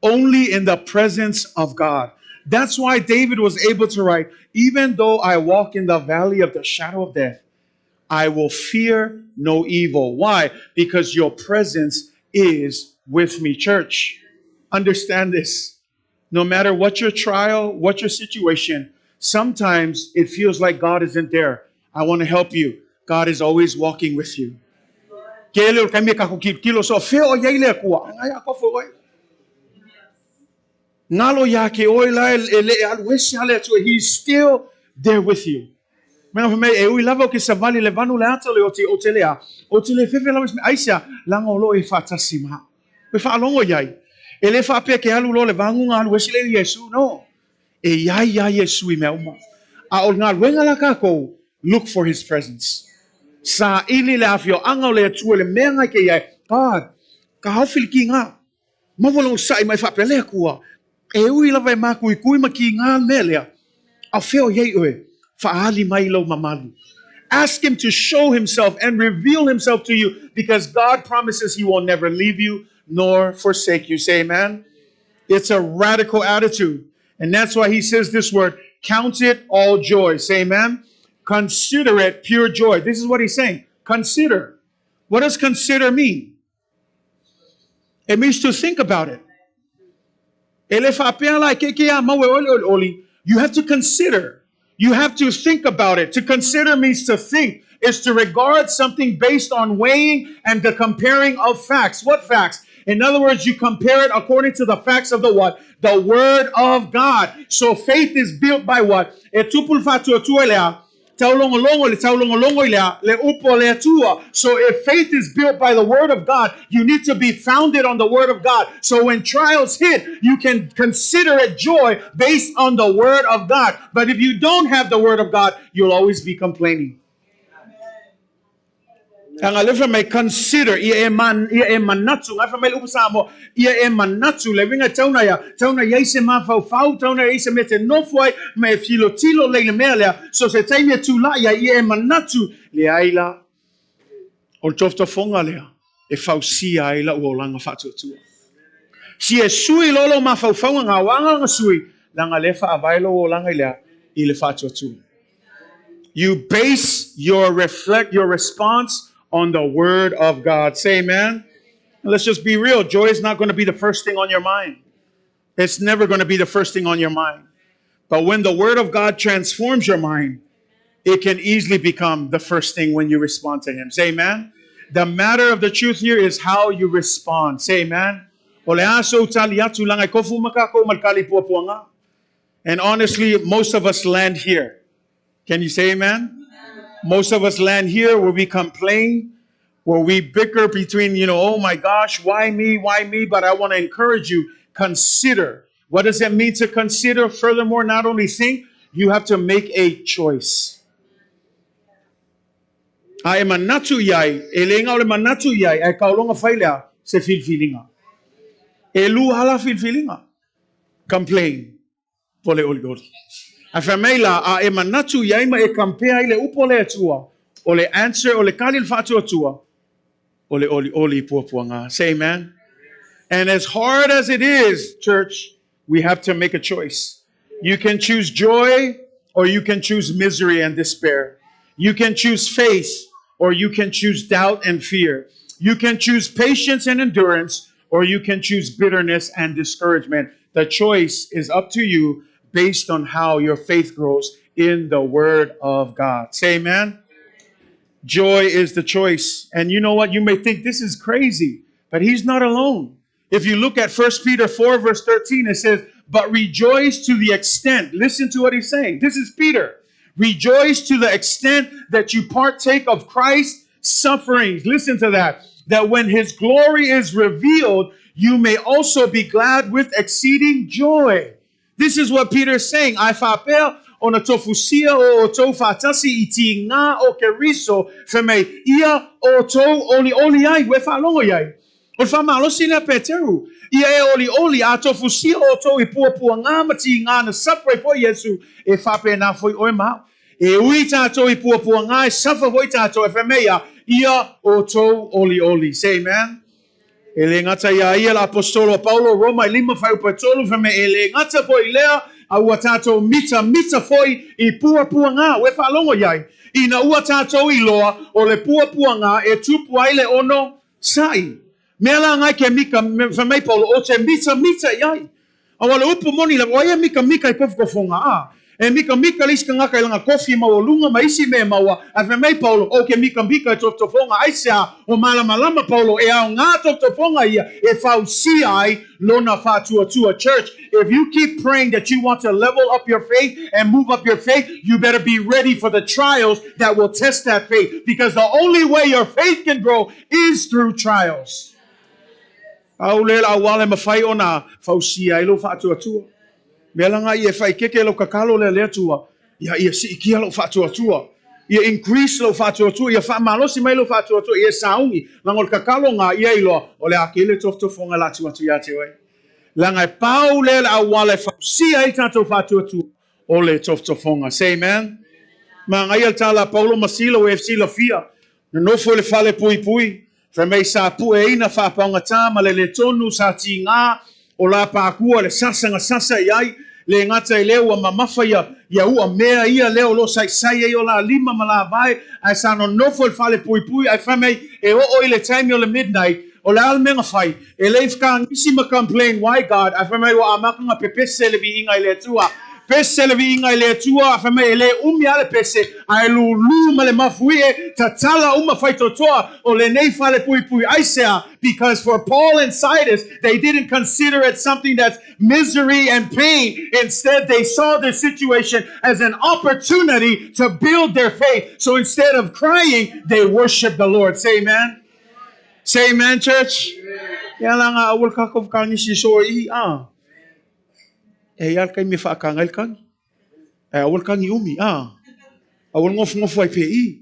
Only in the presence of God. That's why David was able to write, even though I walk in the valley of the shadow of death, I will fear no evil. Why? Because your presence is with me. Church, understand this. No matter what your trial, what your situation, sometimes it feels like God isn't there. I want to help you. God is always walking with you. Ke le o kai me ka ko kilo so feo ia le kua. Ai a ko fo oi. Ngalo ia ke oi la e le alu esi ale atu. He's still there with you. Mena me e ui lava o ke savali le vanu le ata le o te o te lea. O te le fefe lava me aisia langa o lo e whatasi maha. Me whaalongo iai. E le whaapea ke alu lo le vangunga alu esi le Yesu. No. E iai ia Yesu i mea uma. A o ngā luenga la kākou, look for his presence. Sa ili le awhio anga o le atua le mea ngai ke iai. God, ka haufili ki ngā. Mawa lo sa'i mai whaapea lea kua. E ui lava e māku i kui ma ki ngā mea lea. A whio iai oe, whaali mai lo mamalu. Ask him to show himself and reveal himself to you, because God promises he will never leave you nor forsake you. Say amen. It's a radical attitude. And that's why he says this word, count it all joy. Say amen. Consider it pure joy. This is what he's saying. Consider. What does consider mean? It means to think about it. You have to consider. You have to think about it. To consider means to think. It's to regard something based on weighing and the comparing of facts. What facts? In other words, you compare it according to the facts of the what? The Word of God. So faith is built by what? E tupul fatua tuelea. So if faith is built by the Word of God, you need to be founded on the Word of God. So when trials hit, you can consider it joy based on the Word of God. But if you don't have the Word of God, you'll always be complaining. Anga lefa mai consider ia e man ia e manatu ngai fa mai upu Samoa ia e manatu le winga tauna ia tauna ia se mafau tauna ia se mete nofo ai me filo tilo le le mea lea so se taimi e tūla ia ia e manatu le ai la o toftofonga lea e fausia ai la ua olanga whaatuatua. Si e sui lolo mafaufaunga ngā wanga ngā sui langa le whaavailo o olanga i lea i le whaatuatua. You base your response on the Word of God. Say amen. Let's just be real. Joy is not going to be the first thing on your mind. It's never going to be the first thing on your mind. But when the Word of God transforms your mind, it can easily become the first thing when you respond to Him. Say amen. The matter of the truth here is how you respond. Say amen. And honestly, most of us land here. Can you say amen? Most of us land here where we complain, where we bicker between, oh my gosh, why me, why me? But I want to encourage you, consider. What does it mean to consider? Furthermore, not only think, you have to make a choice. A e manatu iai, e le ngau le manatu iai, e kaulonga whailea, se filfilinga. E lu ala filfilinga. Complain. Pole oli oli. A whameila, a e manatu iai ma e kampea i le upo le atua, o le answer, o le kali le whaatua tua, o le oli oli puapuanga. Say amen. And as hard as it is, church, we have to make a choice. You can choose joy or you can choose misery and despair. You can choose faith or you can choose doubt and fear. You can choose patience and endurance, or you can choose bitterness and discouragement. The choice is up to you based on how your faith grows in the Word of God. Say amen. Joy is the choice. And you know what? You may think this is crazy, but he's not alone. If you look at 1 Peter 4, verse 13, it says, but rejoice to the extent. Listen to what he's saying. This is Peter. Rejoice to the extent that you partake of Christ's sufferings. Listen to that. That when his glory is revealed, you may also be glad with exceeding joy. This is what Peter is saying. I faapea ona tofusia o outou faatasi i tigā o Keriso, fai mai ia outou olioli ai, ua e faalogo i ai. O le faamalosi lea Peteru, ia e olioli, a tofusia outou i puapuagā ma tigā na suffer ai foi Iesu, e faapena foi oe ma au. E ui tatou i puapuagā, e suffer foi tatou, e fai mai ia, ia outou olioli. Say amen. E le gata iā ia le Aposetolo a Paulo, Roma e 5 fuaiupu e 3, fai mai, e le gata foi i lea, a ua tatou mitamita foi i puapuagā, ua e faalogo i ai, ina ua tatou iloa o le puapuagā e tupu ai le onosaʻi. Mea la ngai ke mika, fai mai Paulo, o te mitamita i ai. Aua o le upu moni lava, o ai e mikamika i kofokofoga, a e mikamika le isi kagaka i lana kofi maualuga ma isi mea e maua, ae fai mai Paulo, o ke mikamika i tofotofoga, aisea o malamalama Paulo e aoga tofotofoga ia e fausia ai lona faatuatua. Church, if you keep praying that you want to level up your faith and move up your faith, you better be ready for the trials that will test that faith, because the only way your faith can grow is through trials. Aole le auala e mafai ona fausia ai lou faatuatua. Mea la nga ia e faaikeke lau kakalo lea le Atua, ia ia siikia lou faatuatua, ia increase lou faatuatua, ia faamalosi mai lou faatuatua, ia e sauni, laga o le kakalo nga ia iloa, o le a kele tofotofoga la atu atu ia te oe. Laga e pau lea le auala e fausia ai tatou faatuatua, o le tofotofoga. Say amen. Magaia le tala a Paulo ma Sila ua e silafia, nonofo i le fale puipui, Fai mai sa pueina faapaogatā ma le le tonu sa tigā o la pākua le sasa na sasa i ai, le gata i lea ua mamafa ia ia ua mea ia lea o lo o saisai ai o la lima ma la vae, ae sa nonofo i le fale puipui ae fai mai e oo i le taimi o le midnight, o le a le mea na fai? E le i whakangisi ma complain why God, ae fai mai ua amata na pepese le viiga i le Atua. Pese le viiga i le Atua, fai mai e le umi a le pese, ae lūlū ma le mafuie, tatala uma faitotoa o lenei fale puipui. Aisea? Because for Paul and Silas, they didn't consider it something that's misery and pain. Instead, they saw their situation as an opportunity to build their faith. So instead of crying, they worship the Lord. Say amen. Say amen, church. Ia la nga awal ka ko whakangisi so i a. E ia le kaimi e whaakanga i le kangi. E aua le kangi umi, a. Aua le ngofungofo ai pe i.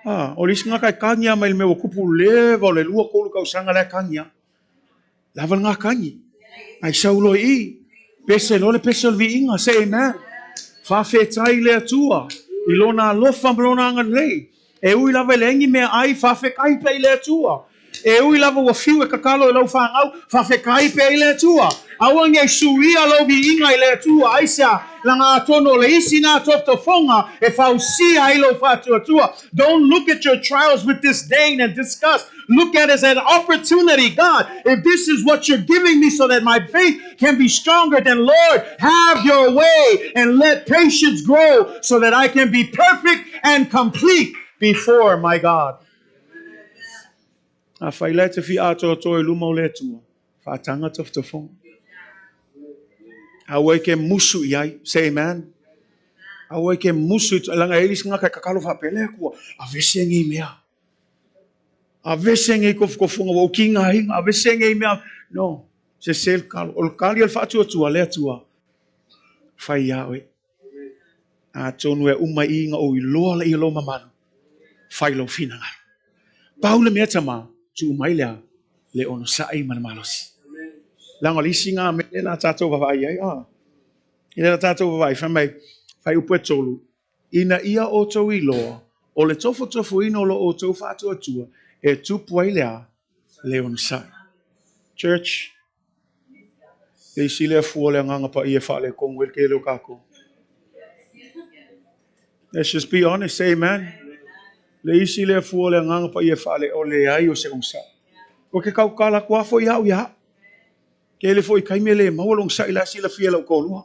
A, o le isi ngaka e kangi a mai le mea ua kupu leva o le lua kolu kausanga lea kangi a. Lava le ngā kangi. Ai sau loa i. Pese loa le pese o le viiga, say amen. Faafetai i le Atua i lona alofa ma lona agalelei. E ui lava i le engi mea ai, faafetai pea i le Atua. E ui lava ua fiu e kakalo i lau fanau, faafetai pea i le Atua. Aua nei suia lou viiga i le Atua, aisea, laga atonu o le isi na tofotofoga e fausia ai lou faatuatua. Don't look at your trials with disdain and disgust. Look at it as an opportunity. God, if this is what you're giving me so that my faith can be stronger, then Lord, have your way and let patience grow so that I can be perfect and complete before my God. Afai la e te fia atoatoa i luma o le Atua, faataga tofotofoga. Aua e ke musu i ai. Say amen. Aua e ke musu i laga e i isi tagata e kakalo faapea, le Atua, avese nei mea. Avese nei kofokofoga ua ou kigaina, avese nei mea. No, sese le kalo. O le kali o le faatuatua, le Atua, fai ia oe. Atonu e uma i na ou iloa laia lou mamalu, fai lou finagalo. Pau le mea tama, tuu mai lea, le onosai ma le malosi. Leaga o le isi na mea lea la tatou vaavaai ai, a. I lea la tatou vaavaai, fai mai, fuaiupu e 3, ina ia outou iloa, o le tofotofoina o lo outou faatuatua, e tupu ai le a, le onosai. Church, le isi lea fua o le Agaga Paia e faaletonu ai le tele o tatou. Let's just be honest, say amen. Le isi lea fua o le Agaga Paia e faaleole ai o se onosai. Ua ke kaukala atu lava foi au ia au. Tele foi taimi e le maua le onosai la e silafia e lau toalua.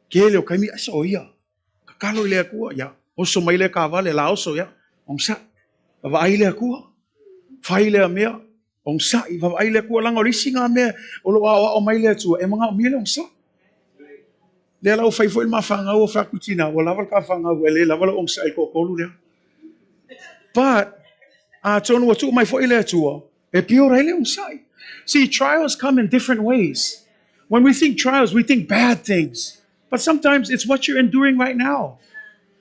Tele o taimi, aisa o ia. Tatalo i le Atua, ia, oso mai lea taavale, la oso, ia, onosai. Vaavaai le Atua, fai lea mea, onosai, vaavaai le Atua, leaga o le isi lena mea o lo o aoao mai le Atua, e manaomia le onosai. Lea la ua fai foi le ma fanau o fai atu tina, ua lava le ta fanau, e le lava lou onosai i le toatolu lea. But, atonu ua tuu mai foi le Atua, e build ai le onosai. See, trials come in different ways. When we think trials, we think bad things. But sometimes it's what you're enduring right now.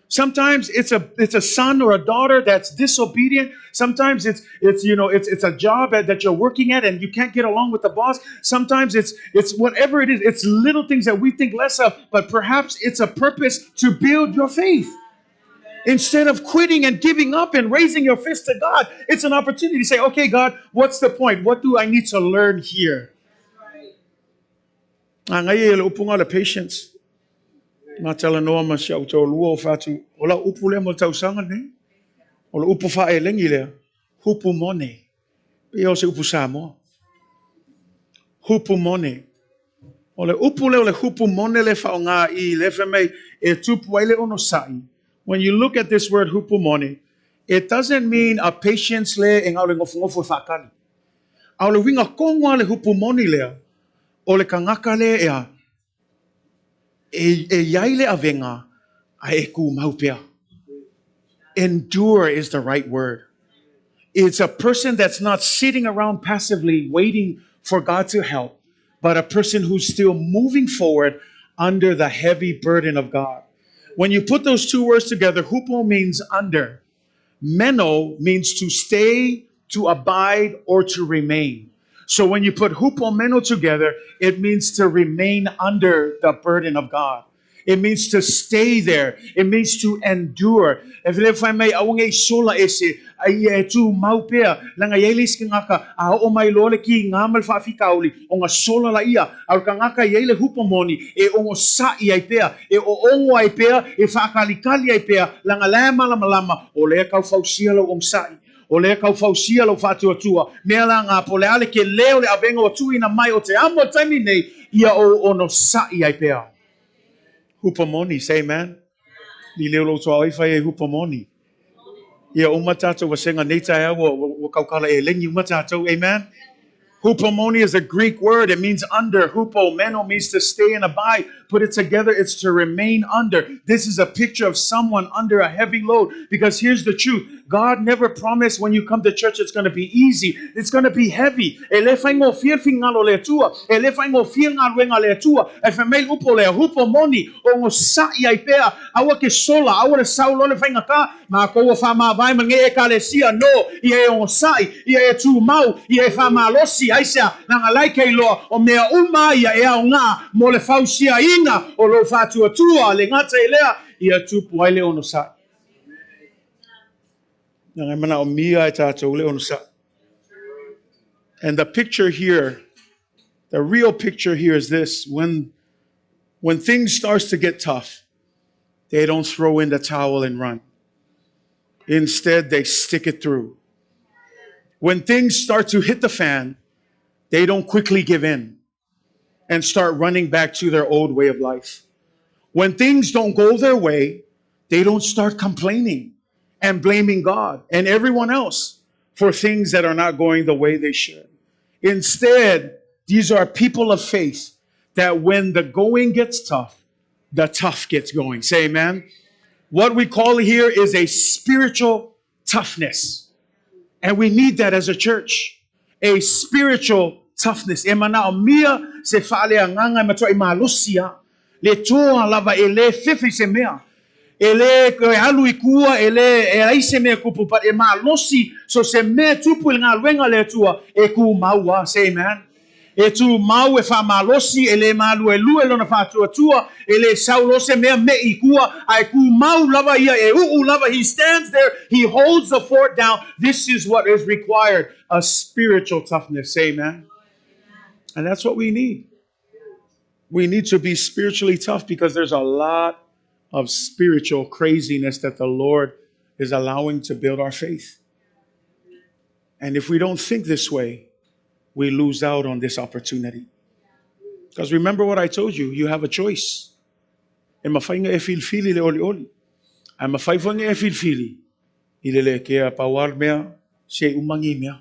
Sometimes it's a son or a daughter that's disobedient. Sometimes it's you know it's a job that you're working at and you can't get along with the boss. Sometimes it's whatever it is. It's little things that we think less of, but perhaps it's a purpose to build your faith. Instead of quitting and giving up and raising your fist to God, it's an opportunity to say, okay, God, what's the point? What do I need to learn here? A ngai e le upu le patience. Ma talanoa ma si au toalua o fatu. O la upu lea mo le tausaga nei. O le upu faaelegi lea. Hupomone. Pei o se upu Samoa. Hupomone. O le upu lea o le hupomone le faaaoga i le fai mai e tupu ai le onosai. When you look at this word hupomone, it doesn't mean a patience le e ngau le ngofungofo e whaakali. A o le winga kongo le hupomone lea, o le kangaka le ea, e iai le avenga a e ku maupea. Endure is the right word. It's a person that's not sitting around passively waiting for God to help, but a person who's still moving forward under the heavy burden of God. When you put those two words together, hupo means under. Meno means to stay, to abide, or to remain. So when you put hupomeno together, it means to remain under the burden of God. It means to stay there. It means to endure. E le whai mai awange i sola ese, ai e tū maupea, langa iai le isi ngaka, a o mai loa le ki ngā mal whaafikauli, o ngā sola la ia, a o ka ngaka iai le hupomoni, e ongo sa'i ai pea, e o ongo ai pea, e whaakalikali ai pea, langa lea malamalama, o lea kau fausia lau ong sa'i. O lea kau fausia lau whaatuatua, mea la ngā po le ale ke leo le avenga o tuina mai o te amo taimi nei, ia o ono sa'i ai pea. Hupomoni, say amen. Ni leo lo toa oi whai e hupomoni. Ia uma tātou wa senga nei tae au wa kaukala e lengi uma tātou, amen. Hupomone is a Greek word. It means under. Hupo, meno means to stay and abide. Put it together, it's to remain under. This is a picture of someone under a heavy load. Because here's the truth. God never promised when you come to church it's going to be easy. It's going to be heavy. E le whaingo fia fingalo le atua. E le whaingo fia ngaluenga le atua. E whamei upo le hupomoni. O ngo sa'i ai pea. Aua ke sola. Aua le saulo le whainga ka. Ma koua wha mā vai mange e kalesia. No. Ia e ongo sa'i. Ia e tū mau. Ia e wha malosi. Aisea. Nanga laike iloa. O mea uma ia e au ngā. Mo le fausia ina. O lo whātua tua. Le ngata i lea. Ia tupu ai le ono sa'i. Nanga mana o mia e tātou le ono sa'i. And the picture here, the real picture here is this. When things starts to get tough, they don't throw in the towel and run. Instead, they stick it through. When things start to hit the fan, they don't quickly give in and start running back to their old way of life. When things don't go their way, they don't start complaining and blaming God and everyone else for things that are not going the way they should. Instead, these are people of faith that when the going gets tough, the tough gets going. Say amen. What we call here is a spiritual toughness. And we need that as a church. A spiritual toughness. E mana o mia se whaale a nganga matua i malosia. Le toa lava e le fefe se mea. E le alu i kua, e le e ai se mea kupu, but e malosi, so se mea tupu i ngā luenga le atua, e ku maua, say amen. E tu mau e wha malosi, e le malu e lue lona whātua e le saulo se mea me i kua, a e ku mau lava ia, e uu lava, he stands there, he holds the fort down. This is what is required, a spiritual toughness, say amen. And that's what we need. We need to be spiritually tough because there's a lot of spiritual craziness that the Lord is allowing to build our faith. And if we don't think this way, we lose out on this opportunity. Because remember what I told you, you have a choice. E mafai ona e filifili i le olioli. Ae mafai foi ona e filifili i le le kea pau lava le mea, se i uma nei mea.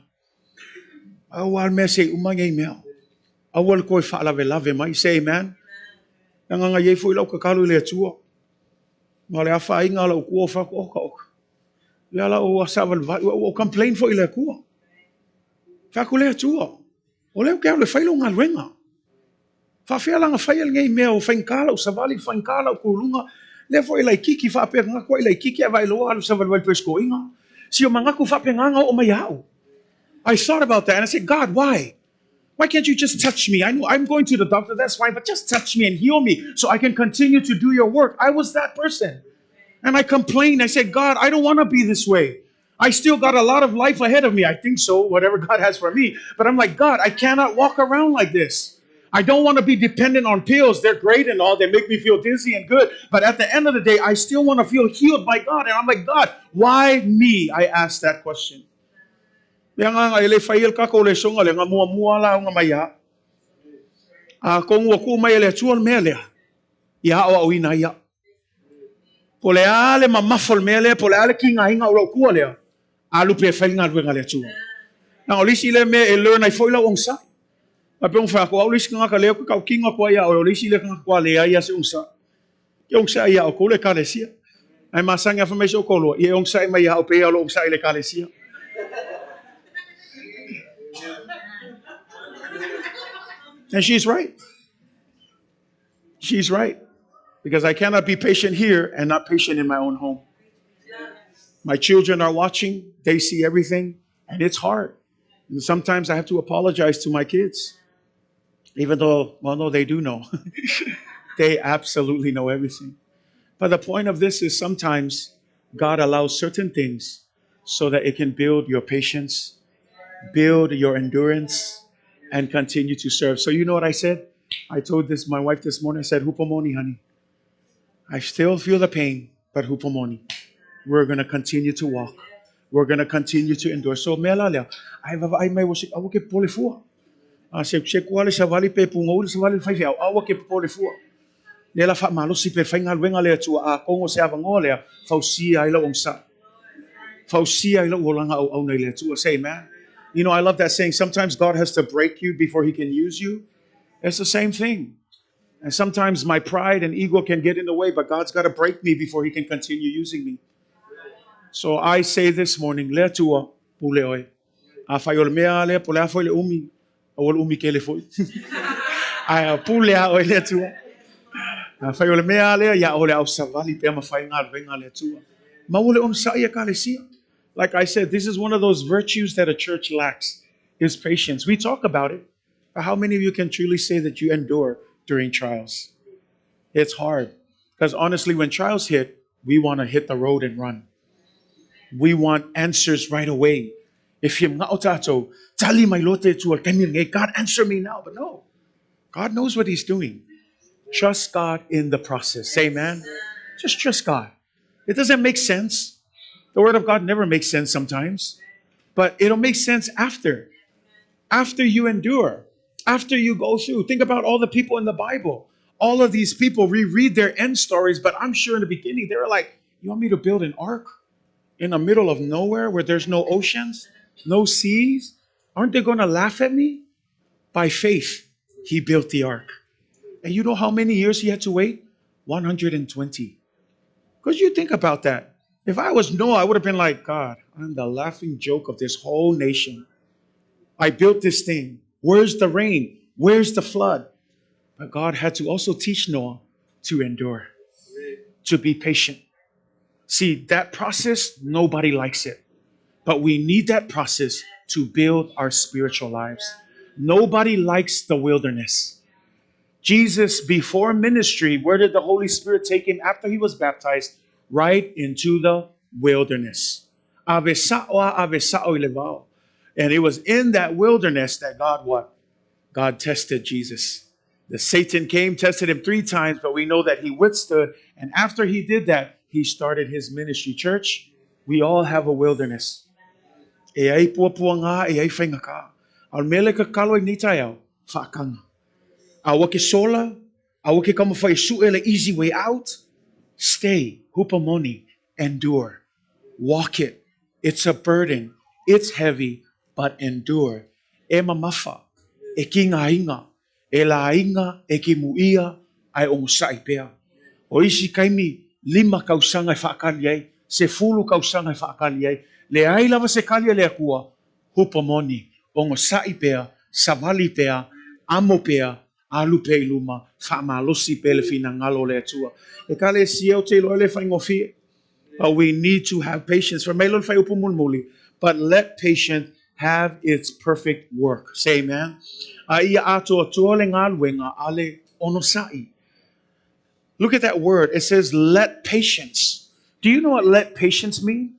Pau lava le mea se i uma nei mea. Aua le toe faalavelave mai. Say amen. Leaga na i ai foi lau tatalo i le Atua. Ma o le afaina o lau tua o fai atu, oka oka. Lea la ua savalivali, ua ou complain foi i le Atua. Fai atu le Atua, o lea ou te alu e fai lau galuega. Faafefea la ona faia lenei mea ua faigata lau savali, faigata lau kuluga, lea foi e laitiiti faapea manatu ai laitiiti ae vaai loa alu savalivali peskoina. Si o manatu faapena na oo mai ia au. I thought about that and I said, God, why? Why can't you just touch me? I know I'm going to the doctor, that's fine, but just touch me and heal me so I can continue to do your work. I was that person. And I complained. I said, God, I don't want to be this way. I still got a lot of life ahead of me. I think so, whatever God has for me. But I'm like, God, I cannot walk around like this. I don't want to be dependent on pills. They're great and all. They make me feel dizzy and good. But at the end of the day, I still want to feel healed by God. And I'm like, God, why me? I asked that question. Le agaga e le fai e le tatou lesona lea na muamua lauga mai ia. Atonu ua tuu mai e le Atua le mea lea, ia aoaoina ai au. Po o le a le mamafa o le mea lea, po o le a le tigaina o lou tua lea, alu pea e fai le galuega a le Atua. Leaga o le isi lea mea e learn ai foi lau onosai. Aua e pei ona fai atu, o au le isi tagata lea ou te tautino atu ai ia oe, o le isi lea tagata ua leai lava se onosai. Ke onosai ia outou le Ekalesia. Ae masani lava fai mai si ou toalua, ia e onosai mai ia au pei o lou onosai i le Ekalesia. And she's right. She's right. Because I cannot be patient here and not patient in my own home. My children are watching, they see everything, and it's hard. And sometimes I have to apologize to my kids, even though, well, no, they do know. They absolutely know everything. But the point of this is sometimes God allows certain things so that it can build your patience, build your endurance, and continue to serve. So you know what I said? I told this my wife this morning. I said, Hupomoni, honey. I still feel the pain, but hupomoni. We're going to continue to walk. We're going to continue to endure. So mea la lea, ai vaavaai mai ua se, aua ke popole fua. A se se kua le savali pe pugou le savali le faifeau, aua ke popole fua. Lea la faamalosi pe faigaluega le Atua, atonu o se avanoa lea, fausia ai lau onosai. Fausia ai lou olaga auauna i le Atua. Say amen. You know, I love that saying. Sometimes God has to break you before he can use you. It's the same thing. And sometimes my pride and ego can get in the way, but God's got to break me before he can continue using me. So I say this morning, le Atua, pule oe. Afai o le mea lea, po o le a foi le umi, aua le umi tele foi. Ae pule lava oe le Atua. Afai o le mea lea, ia o le a ou savali pea ma fai galuega a le Atua. Maua le onosai Ekalesia. Like I said, this is one of those virtues that a church lacks, is patience. We talk about it, but how many of you can truly say that you endure during trials? It's hard. Because honestly, when trials hit, we want to hit the road and run. We want answers right away. If you tatou, tali mai loa te Atua, taimi lenei, God answer me now. But no, God knows what he's doing. Trust God in the process. Say amen. Just trust God. It doesn't make sense. The word of God never makes sense sometimes, but it'll make sense after. After you endure, after you go through. Think about all the people in the Bible. All of these people reread their end stories, but I'm sure in the beginning they were like, you want me to build an ark in the middle of nowhere where there's no oceans, no seas? Aren't they going to laugh at me? By faith, he built the ark. And you know how many years he had to wait? 120. Because you think about that. If I was Noah, I would have been like, God, I'm the laughing joke of this whole nation. I built this thing. Where's the rain? Where's the flood? But God had to also teach Noah to endure, to be patient. See, that process, nobody likes it. But we need that process to build our spiritual lives. Nobody likes the wilderness. Jesus, before ministry, where did the Holy Spirit take him after he was baptized? Right into the wilderness. Ave sa'o a, ave sa'o i le vao. And it was in that wilderness that God what? God tested Jesus. The Satan came, tested him 3 times, but we know that he withstood. And after he did that, he started his ministry. Church, We all have a wilderness. E ai puapuaga, e ai faigakā. A o le mea lea e tatalo ai i lenei taeao, faataga. Aua ke sola, aua ke taumafai e sue le easy way out. Stay, hupomone, endure. Walk it. It's a burden. It's heavy, but endure. E mamafa, e kigaina, e laiga, e kimuia, ae onosai pea. O isi taimi, 5 tausaga e faatali ai, 10 tausaga e faatali ai. Leai lava se tali a le Atua, hupomone, onosai pea, savali pea, amo pea, alu pea i luma, faamalosi pea le finagalo o le Atua. Ekalesia ou te iloa e le faigofie. But we need to have patience. Fai mai loa le fuaiupu mulimuli, but let patience have its perfect work. Say amen. A ia atoatoa le galuega a le onosai. Look at that word. It says let patience. Do you know what let patience mean?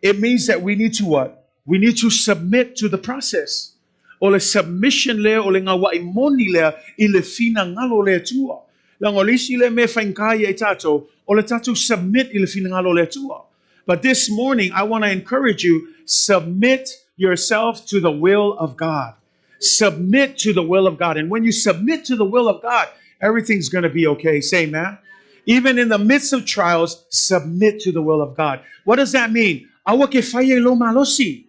It means that we need to what? We need to submit to the process. O le submission lea, o le gaua'i moni lea i le finagalo o le Atua. Leaga o le isi lea mea e faigata ia i tatou, o le tatou submit i le finagalo o le Atua. But this morning, I want to encourage you, submit yourself to the will of God. Submit to the will of God. And when you submit to the will of God, everything's going to be okay. Say amen. Even in the midst of trials, submit to the will of God. What does that mean? Aua ke faia i lou malosi.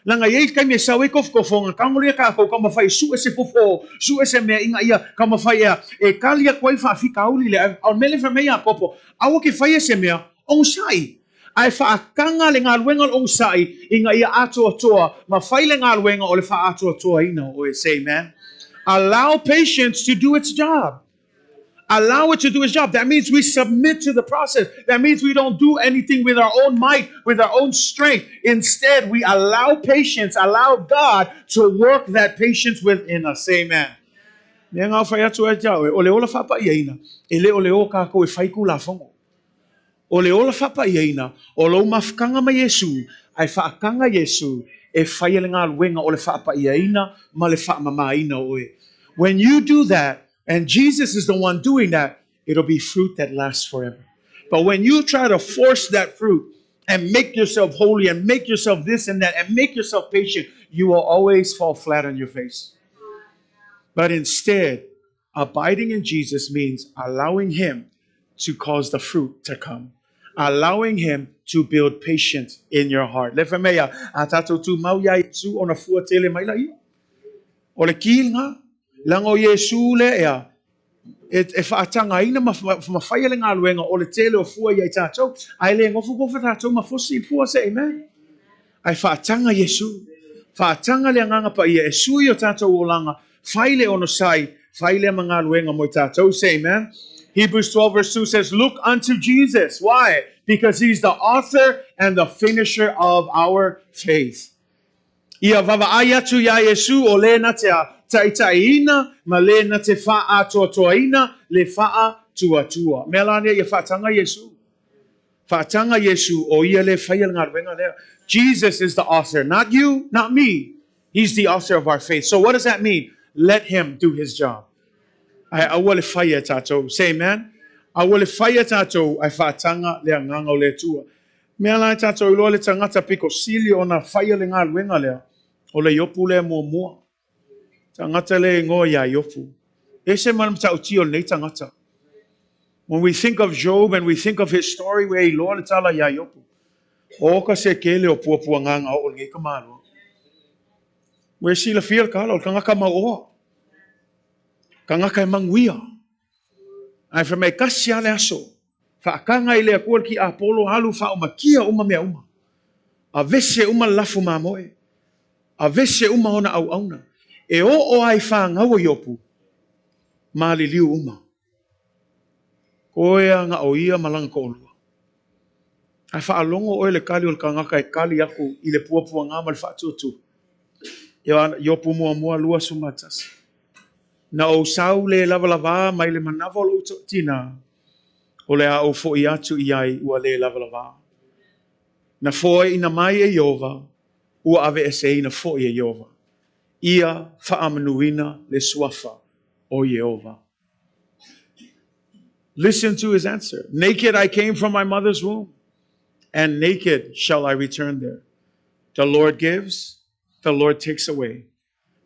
Leaga e i ai le taimi e sau ai tofotofoga, tagolia tatou taumafai e sue se fofo, sue se mea ina ia taumafai ea e tali atu ai le faafitauli lea. A o le mea lea e fai mai ai Iakopo, aua ke faia se mea, onosai. Ae faataga le galuega o le onosai ina ia atoatoa ma fai le galuega o le faaatoatoaina o oe. Say amen. Allow patience to do its job. Allow it to do its job. That means we submit to the process. That means we don't do anything with our own might, with our own strength. Instead, we allow patience, allow God to work that patience within us. Amen. Mea ngā whai atu ai te au e, o le ola whapaiaina, e le o le o kākou e whai kulafongo. O le ola faapaiaina, o lou mafutaga ma Iesu, ae faataga Iesu e faia le galuega o le faapaiaina ma le faamamaina o oe. When you do that, and Jesus is the one doing that, it'll be fruit that lasts forever. But when you try to force that fruit and make yourself holy and make yourself this and that and make yourself patient, you will always fall flat on your face. But instead, abiding in Jesus means allowing Him to cause the fruit to come. Allowing Him to build patience in your heart. Le fai mai a, a tatou tumau iā Iesu ona fua tele mai laia. O le ki lena, leaga o Iesu lea ea, e, e faatagaina ma, ma, ma faia le galuega o le tele o fua ia i tatou, ae le gofogofa tatou ma fosi i fua se amen. Ae faataga Iesu. Faataga le Agaga Paia e sui o tatou olaga, fai le onosai, fai lea ma galuega mo i tatou. Say amen. Hebrews 12 verse 2 says, Look unto Jesus. Why? Because he's the author and the finisher of our faith. Ia vaavaai atu iā Iesu o le na te a taitaiina ma le na te faaatoatoaina le faatuatua. Mea la nei ia faataga Iesu. Faataga Iesu o ia le faia le galuega lea. Jesus is the author, not you, not me. He's the author of our faith. So what does that mean? Let him do his job. Ae aua le faia e tatou. Say amen. Aua le faia e tatou ae faataga le agaga o le Atua. Mea la e tatou iloa le tagata pito sili ona faia le galuega lea, o le Iopu lea muamua. Tagata lea e igoa iā Iopu. Ese ma le matautia o lenei tagata. When we think of Job and we think of his story, ua iloa le tala iā Iopu. O ka se kele o puapuagaga oo lenei ka malo. Ua e silafia le tala o le tagata mauoa. Tagata e manuia. Ae fai mai tasi lava le aso, faataga i le Atua le tiapolo alu faaumakia uma mea uma. Avese uma le lafu mamoe. Avese uma ona auauna. E oo lava i fanau o Iopu, maliliu uma. Koe a na o ia ma lana toalua. Ae faalogo oe i le tali o le tagata e tali aku i le puapuaga ma le faatuatua. Iopu muamua 21. Na ou sau le lavalava mai le manava o lou tinā, o le a ou foʻi atu i ai ua le lavalava. Na foaiina mai e Ieova, ua aveeseina foʻi e Ieova. Ia faamanuina le suafa o Ieova. Listen to his answer. Naked I came from my mother's womb, and naked shall I return there. The Lord gives, the Lord takes away.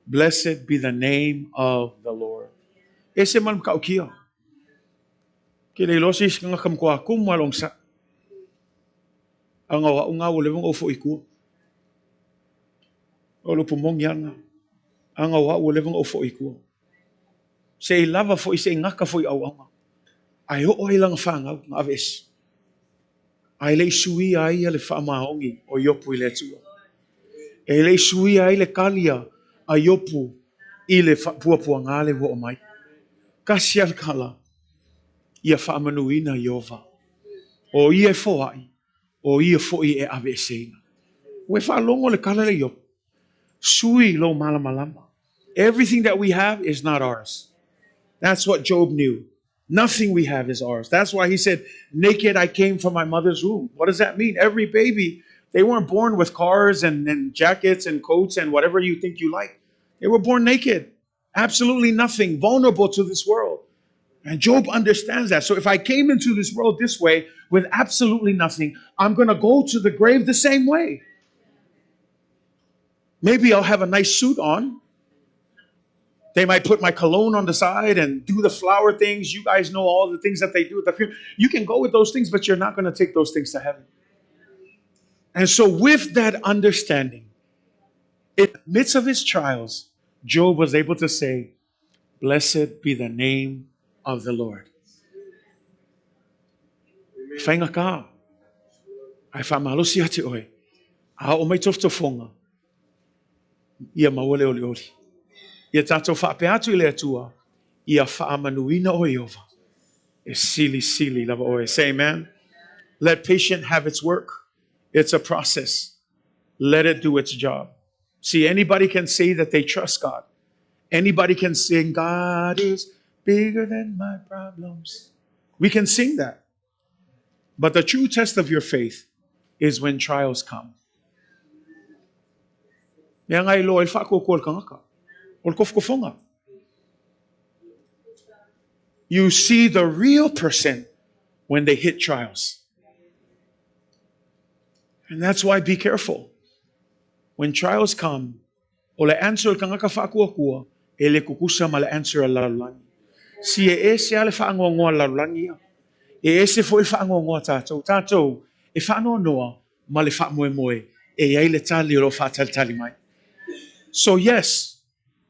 Blessed be the name of the Lord. E se man ka ukia. Ke le losi si nga kam kwa kum walong sa. Anga wa unga wo levong o fo iku. O lo pumong yanga. Anga wa wo levong o fo iku. Se i lava fo i se ngaka fo i au anga. Ai o oi langa whangau nga aves. Ai le sui ai le whaamaongi o Iopu i le atua. E le sui ai le kalia a Iopu i le puapua ngā le ua o mai. Kasi al kala ia whaamanuina Iova. O ia e foai, o ia foi e ave e seina. Ue whaalongo le kala le Iopu. Sui lo malamalama. Everything that we have is not ours. That's what Job knew. Nothing we have is ours. That's why he said, naked I came from my mother's womb. What does that mean? Every baby, they weren't born with cars and jackets and coats and whatever you think you like. They were born naked. Absolutely nothing, vulnerable to this world. And Job understands that. So if I came into this world this way with absolutely nothing, I'm going to go to the grave the same way. Maybe I'll have a nice suit on. They might put my cologne on the side and do the flower things. You guys know all the things that they do at the funeral. You can go with those things, but you're not going to take those things to heaven. And so with that understanding, in the midst of his trials, Job was able to say, blessed be the name of the Lord. Whainga ka, ai whamalosi ate oe, a o mai toftofonga, ia mauale oli oli. Ia tātou whaapeatu i le atua, ia whaamanuina o Iova. E sili sili lava oe. Say amen. Let patience have its work. It's a process. Let it do its job. See, anybody can say that they trust God. Anybody can sing, God is bigger than my problems. We can sing that. But the true test of your faith is when trials come. Mea ngai loa i whaakua le kangaka. O le kofukofonga. You see the real person when they hit trials. And that's why be careful. When trials come, o le answer kangaka whaakuakua, e le kukusa ma le answer a lalulangi. Si e ese ale whaangoangoa lalulangi ia. E ese fo i whaangoangoa tātou. Tātou, e whaanoa ma le whaamoemoe, e ai le tali o lo whaatalitali mai. So yes,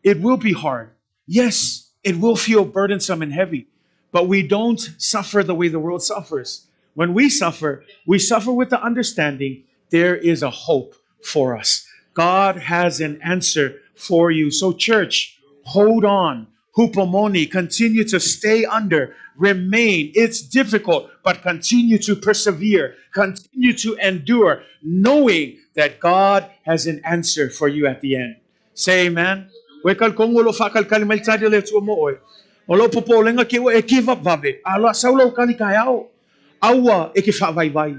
it will be hard. Yes, it will feel burdensome and heavy. But we don't suffer the way the world suffers. When we suffer with the understanding there is a hope for us. God has an answer for you. So church, hold on. Hupomone, continue to stay under, remain. It's difficult, but continue to persevere, continue to endure, knowing that God has an answer for you at the end. Say amen. We kal kongo lo whakal kali mai tari le tua mo oe. O lo popo lenga ke ua e give up vave. A loa saulo kali kai ao. Aua e ke whaavai vai.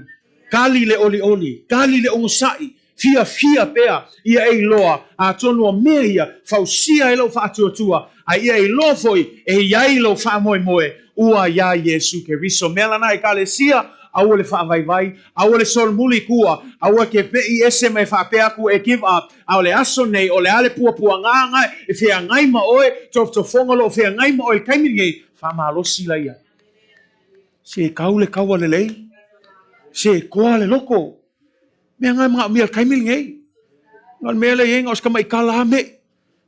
Kali le oli oli. Kali le ongosai. Fia fia pea ia e loa. A tonu mea ia. Fausia e lo whaatuatua. A ia e loa foi. E iai lo whaamoe moe. Ua ia Yesu Keriso. Mea lana e kale sia. Aua le whaavaivai, aua le solmuli kua, aua ke pei ese mai whaapea ku e give up, au le aso nei, o le ale pua pua ngā ngai, e whia ngai ma oe, tofotofonga lo whia ngai ma oe, kaimi ngei, whamalosi la ia. Se kau le kaua le lei, se koa le loko, mea ngai mga mea kaimi ngei. Ngal mea le yenga, o skama i kala me,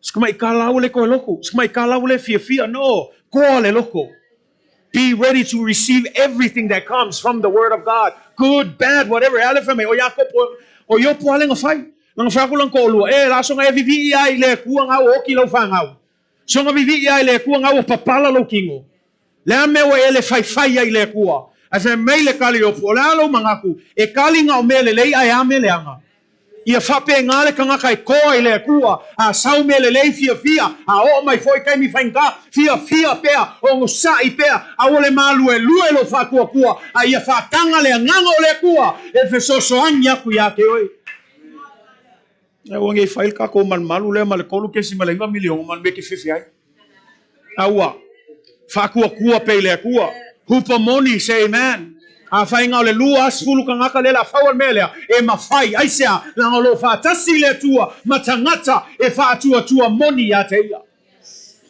skama i kala le koe loko, skama i kala le fia fia, no, koa le loko. Be ready to receive everything that comes from the word of God. Good, bad, whatever. Ale fa me o Jakopo o Iopo ale ngawhai. Nga whai ko lang ko olua. E la songa e vivi ia i le kua ngau oki lau whangau. Songa vivi ia i le kua ngau o papala lau kingo. Le a mewa e le whai whai ia i le kua. A whai mei le kali Iopo. O le alo mangaku. E kali ngau mele lei ai a mele anga. Ia whape ngā le kangaka e koa i le kua, a sau me le lei fia fia, a o mai foi kai mi whainga, fia fia pea, o ngosai pea, a ole malue lue lo whakua kua, a ia whakanga le anganga o le kua, e fesoso angi aku ia te oi. E wangi whail ka ko man malu le ma le kolu kesi ma le 9 milion man me ke fifi ai. Aua, whakua kua pe le kua, hupa moni, say amen. Afai na o le 20 tagata lea o le a faua le mea lea, e mafai, aisea? Leaga o lo o faatasi le Atua ma tagata e faatuatua moni ia te Ia.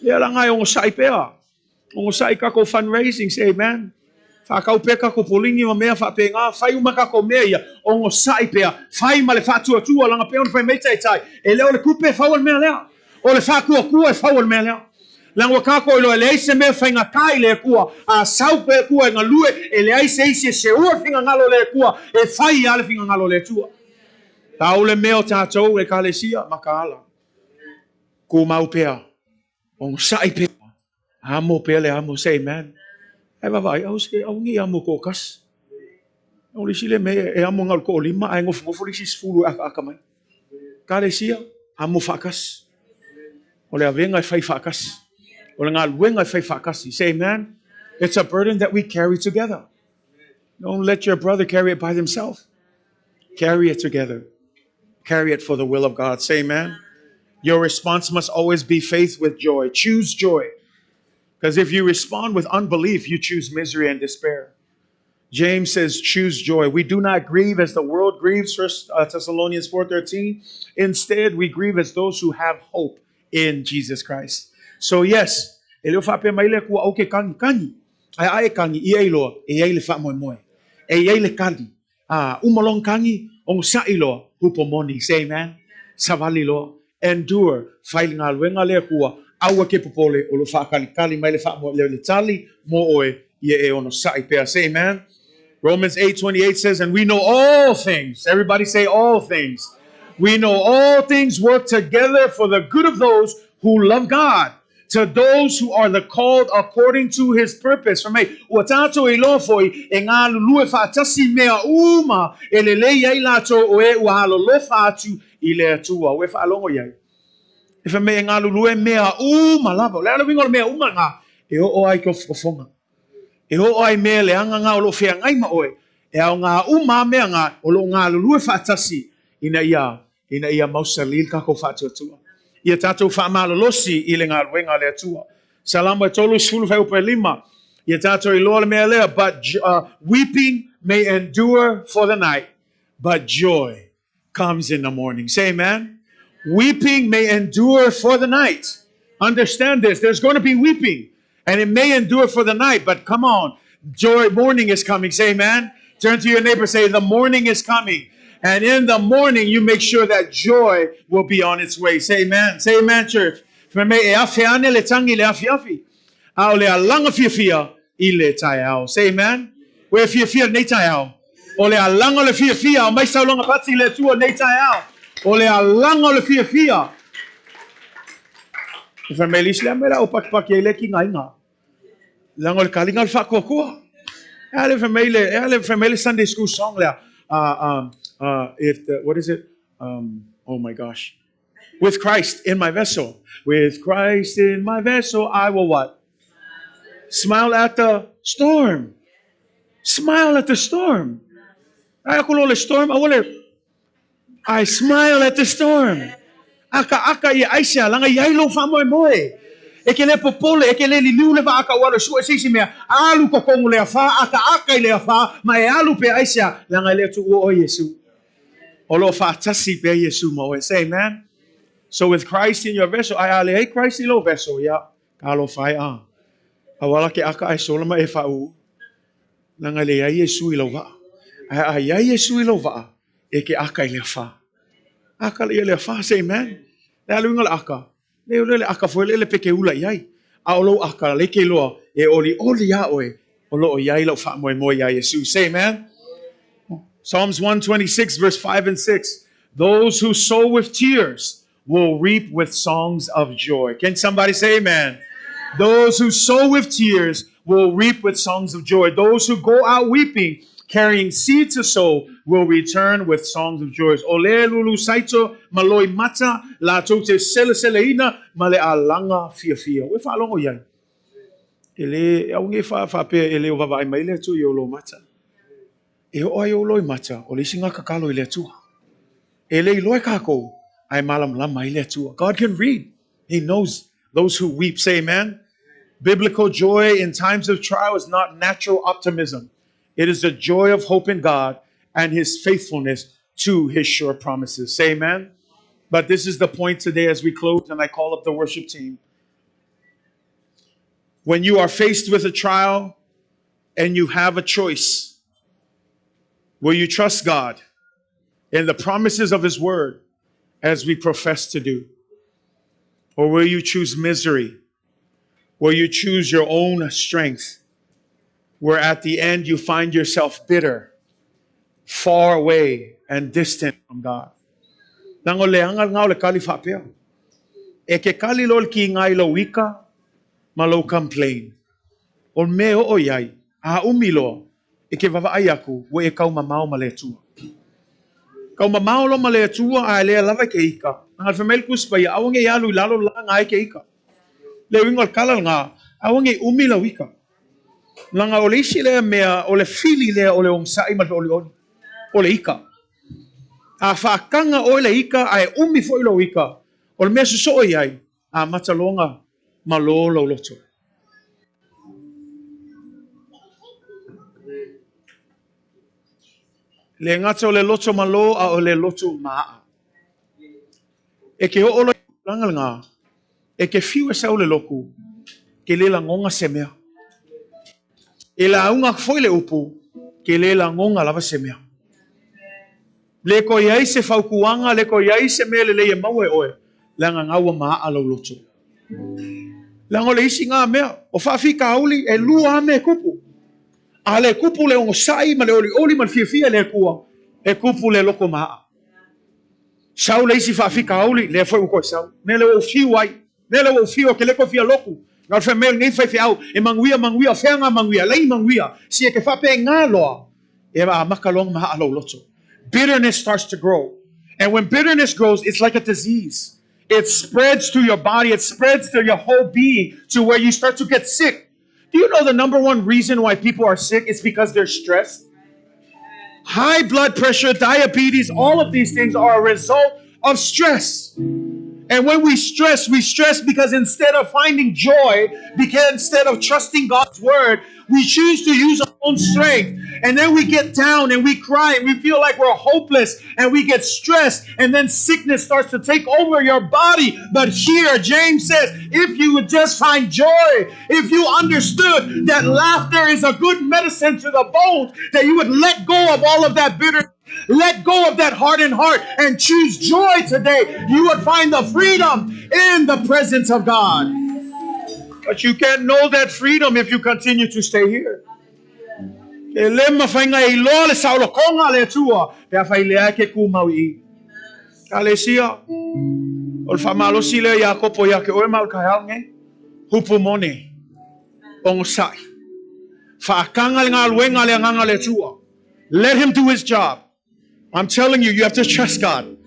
Lea laga e onosai pea. Onosai tatou fundraising, say amen. Faatau pea tatou poligi ma mea faapena, fai uma tatou mea ia, onosai pea, fai ma le faatuatua, leaga pei ona fai mai taitai, e le o le tupe e faua le mea lea, o le faatuatua e faua le mea lea. Leaga ua tatou iloa e leai se mea faigata i le Atua, a sau pe Atua e galue, e leai se isi e seua le finagalo o le Atua, e fai lava le finagalo o le Atua. Pau le mea o tatou Ekalesia, makaala, tumau pea, onosai pea, amo pea le amo, say amen. Ae vaavaai, au se au ni amo toatasi. O le isi le mea e amo na o le toalima ae nofonofo le isi 10 e akaaka mai. Ekalesia, amo faatasi. O le avega e fai faatasi. O le galuega e fai faatasi. Say amen. It's a burden that we carry together. Don't let your brother carry it by themselves. Carry it together. Carry it for the will of God. Say amen. Your response must always be faith with joy. Choose joy. Because if you respond with unbelief, you choose misery and despair. James says, choose joy. We do not grieve as the world grieves, 1 Thessalonians 4:13. Instead, we grieve as those who have hope in Jesus Christ. So yes, e le o faapea mai le Atua aua ke kagi kagi. Ae a e kagi, ia iloa, e i ai le faamoemoe. E i ai le kali. A uma loa ona kagi, onosai loa, hupo moni. Say amen. Savali loa. Endure. Fai le galuega a le Atua, aua ke popole, o lo o faakalikali mai le faamoe, le tali mo oe, ia e onosai pea. Say amen. Romans 8:28 says, and we know all things. Everybody say all things. We know all things work together for the good of those who love God, to those who are the called according to His purpose. Fai mai, ua tatou iloa foi e galulue faatasi mea uma e lelei ai latou o e ua alolofa atu i le Atua. Ua e faalogo i ai. E fai mai e galulue mea uma lava. O le a le uiga o le mea uma lena? E oo ai ki ofofoga. E oo ai mea leaga nga o lo o feagai ma oe, e aoga uma a mea nga o lo o galulue faatasi ina ia ina ia mausali le tatou faatuatua. Ia tatou faamalolosi i le galuega a le Atua. Salamo e 35, ia tatou iloa le mea lea, but weeping may endure for the night, but joy comes in the morning. Say amen. Weeping may endure for the night. Understand this. There's going to be weeping, and it may endure for the night, but come on. Joy, morning is coming. Say amen. Turn to your neighbor, say, the morning is coming. And in the morning, you make sure that joy will be on its way. Say amen. Say amen, church. Fai mai, e afe ane le tagi i le afiafi, a o le alaga fiafia i le taeao. Say amen. Ua e fiafia lenei taeao? O le alaga o le fiafia, aumai sauloga pati i le Atua lenei taeao. O le alaga o le fiafia. E fai mai le isi, le a mea o le a ou pakipaki ai lea kiga iga? Leaga o le kaliga o le faatuatua. E a le fai mai le, e a le fai mai le Sunday school song lea, if the, what is it? Oh my gosh. With Christ in my vessel. With Christ in my vessel, I will what? Smile at the storm. Smile at the storm. Ai aku lo le storm, aua le, I smile at the storm. Akaaka ia aisea, laga i ai lou faamoemoe. E ke le popole, e ke le liliu le vaa ka ua sue se isi mea, alu totogu le afa, akaaka i le afa, ma e alu pea aisea, leaga e le tuua oe Iesu. O lo o faatasi pea Iesu ma oe. Say amen. So with Christ in your vessel, ai a leai Christ i lou vessel, ia, talofa e a. Aua la ke aka ae sola ma e faauu. Leaga e leai Iesu i lau vaa. Ae a iai Iesu i lou vaa, e ke aka i le afa. Aka le ia le afa, say amen. Le a le uiga o le aka? Le o le aka foi le le peke ula i ai. A o lou aka, le ke iloa, e olioli iā oe, o lo o i ai lau faamoemoe iā Iesu. Say amen. Psalms 126 verse 5 and 6. Those who sow with tears will reap with songs of joy. Can somebody say amen? Those who sow with tears will reap with songs of joy. Those who go out weeping, carrying seed to sow, will return with songs of joy. O le lulu saito ma loi mata, latou te seleseleina ma le alaga fiafia. Ua e faalogo i ai? E le, e aua ne i faapea e le o vaavaai mai le Atua i ou mata. E oo ai ou loimata, o le isi gatatalo i le Atua. E le iloa e kākou, ae malamalama ai le Atua. God can read. He knows those who weep. Say amen. Biblical joy in times of trial is not natural optimism. It is the joy of hope in God and His faithfulness to His sure promises. Say amen. But this is the point today as we close, and I call up the worship team. When you are faced with a trial and you have a choice, will you trust God in the promises of His word as we profess to do? Or will you choose misery? Will you choose your own strength, where at the end you find yourself bitter, far away and distant from God? Nango le anga ngau le kali whapea. E ke kali lol ki ngai lo wika, ma lo complain. O me o o iai, a umi loa, e ke wawa ai aku, we e kau mamao ma le atua. Kau mamao lo ma le atua, a lea lava ke ika. Nga whamel kuspa ia, awange ia lui lalo la ngai ke ika. Le wingo kala ngā, awange umi la wika. Langa o le isi lea mea, o le fili lea o le ongsai ma le oli oli. O le ika. A whaakanga o le ika, a e umi fo ilo ika. O le mea suso i ai, a matalonga ma lo lo loto. Le ngata o le loto malo a o le loto maa. E ke o olo langa ngā, e ke fiu e sau le loku, ke le langonga se mea. E la unga foi le upu, ke le langonga lava se mea. Le ko iai se faukuanga, le ko iai se mea le leia maue oe, langa ngaua maa lau loto. Langa le isi ngā mea, o whaafika auli e lua me kupu. A le kupu le ongo sai ma le oli oli ma le fiafia le kua, e kupu le loko maa. Sau le isi whaafika auli, le foi uko sau. Ne le o fiu ai, ne le o fiu ke le ko fia loku. Ngā wha mea nei whai whiau, e manguia, manguia, whenga manguia, lei manguia, si e ke whape ngā loa, e a makalong maha alo loto. Bitterness starts to grow. And when bitterness grows, it's like a disease. It spreads to your body, it spreads to your whole being, to where you start to get sick. Do you know the number one reason why people are sick is because they're stressed? High blood pressure, diabetes, all of these things are a result of stress. And when we stress because instead of finding joy, because instead of trusting God's word, we choose to use our own strength. And then we get down and we cry and we feel like we're hopeless and we get stressed, and then sickness starts to take over your body. But here, James says, if you would just find joy, if you understood that laughter is a good medicine to the bones, that you would let go of all of that bitterness, let go of that hardened heart and choose joy today, you would find the freedom in the presence of God. But you can't know that freedom if you continue to stay here. E le mawhainga e iloa le saolokonga le atua, pe a whailea ke kumau i. Ka le sia, o le whamalosi lea ia kopo ia ke oe maul ka hao nge, hupu mone, ongo sai. Whaakanga le ngā luenga le anganga le atua. Let him do his job. I'm telling you, you have to trust God.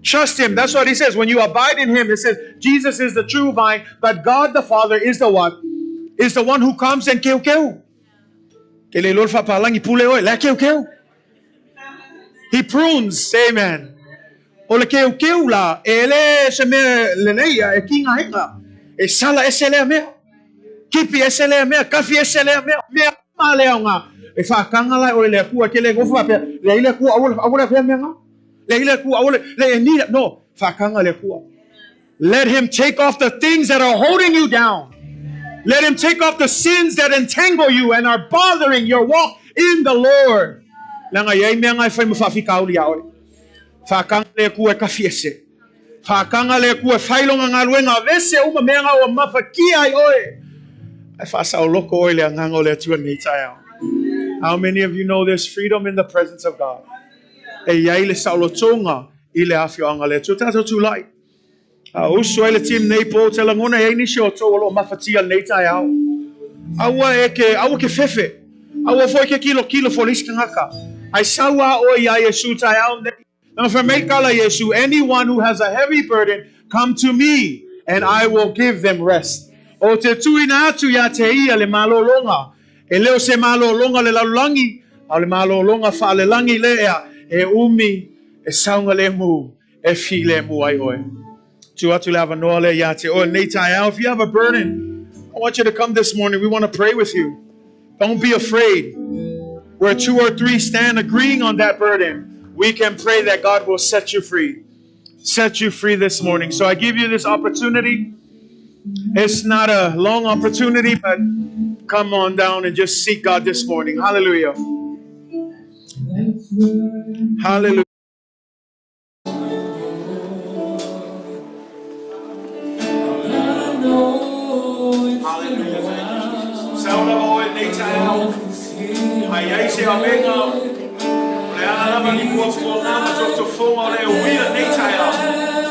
Trust him. That's what he says. When you abide in him, it says Jesus is the true vine, but God the Father is the one. Is the one who comes and keu keu. Ke le lol whapalangi pule oe, la keu keu. He prunes, amen. O le keu keu la, e le se mea le leia, e kinga henga. E sala ese lea mea. Kipi ese lea mea, kafi ese lea mea. Mea ma lea ngā. E whaakanga lai o le akua, ke le ngofu wapea, le ile akua, awole whea mea ngā. Le ile akua, awole, le e nira. No, whaakanga le akua. Let him take off the things that are holding you down. Let him take off the sins that entangle you and are bothering your walk in the Lord. Langa iai mea ngai whai mwawhika uli aoe. Whaakanga le akua e kafiese. Whaakanga le akua e whailonga ngā luenga vese uma mea ngā o mawhakia ai oe. Ai whaasao loko oe le anganga o le atua nei tai. How many of you know there's freedom in the presence of God? E iai le saolotonga i le awhioanga le atua. Tātou tūlai. Usu ai le tim nei po te langona e nisi o tō o mawhatia nei tai ao. Aua e ke, aua ke fefe. Aua foi ke kilo kilo fo lisi ngaka. Ai saua o ia Yesu tai ao nei. Nanga whamei kala Yesu, anyone who has a heavy burden, come to me and I will give them rest. O te tuina atu ia te ia le malolonga. E leo se malolonga le lalulangi, au le malolonga wha le langi lea, e umi, e saunga le mu, e fi le mu ai oe. Tu atu le avanoa le ia te oe nei tai ao. If you have a burden, I want you to come this morning. We want to pray with you. Don't be afraid. Where two or three stand agreeing on that burden, we can pray that God will set you free. Set you free this morning. So I give you this opportunity. It's not a long opportunity, but come on down and just seek God this morning. Hallelujah. Hallelujah. Hallelujah. Thank you, Jesus. Saula o e nei tae Ai ai se avenga. O le ala lava ni kua kua ngā ma to fonga o le uia nei tae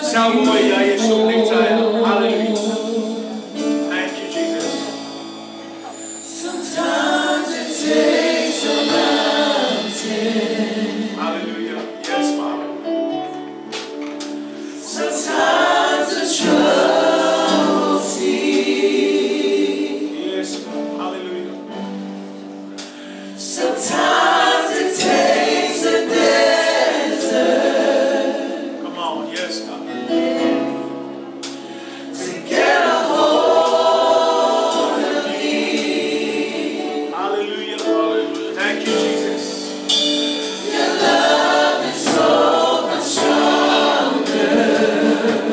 Sau o e ia Yesu nei tae Hallelujah. Thank you, Jesus. Sometimes it takes a mountain. Hallelujah. Yes, Father. Sometimes a troubled sea. Yes, hallelujah. Sometimes it takes a desert Come on, yes, God. to get a hold of me. Hallelujah. Hallelujah. Thank you, Jesus. Your love is so much stronger.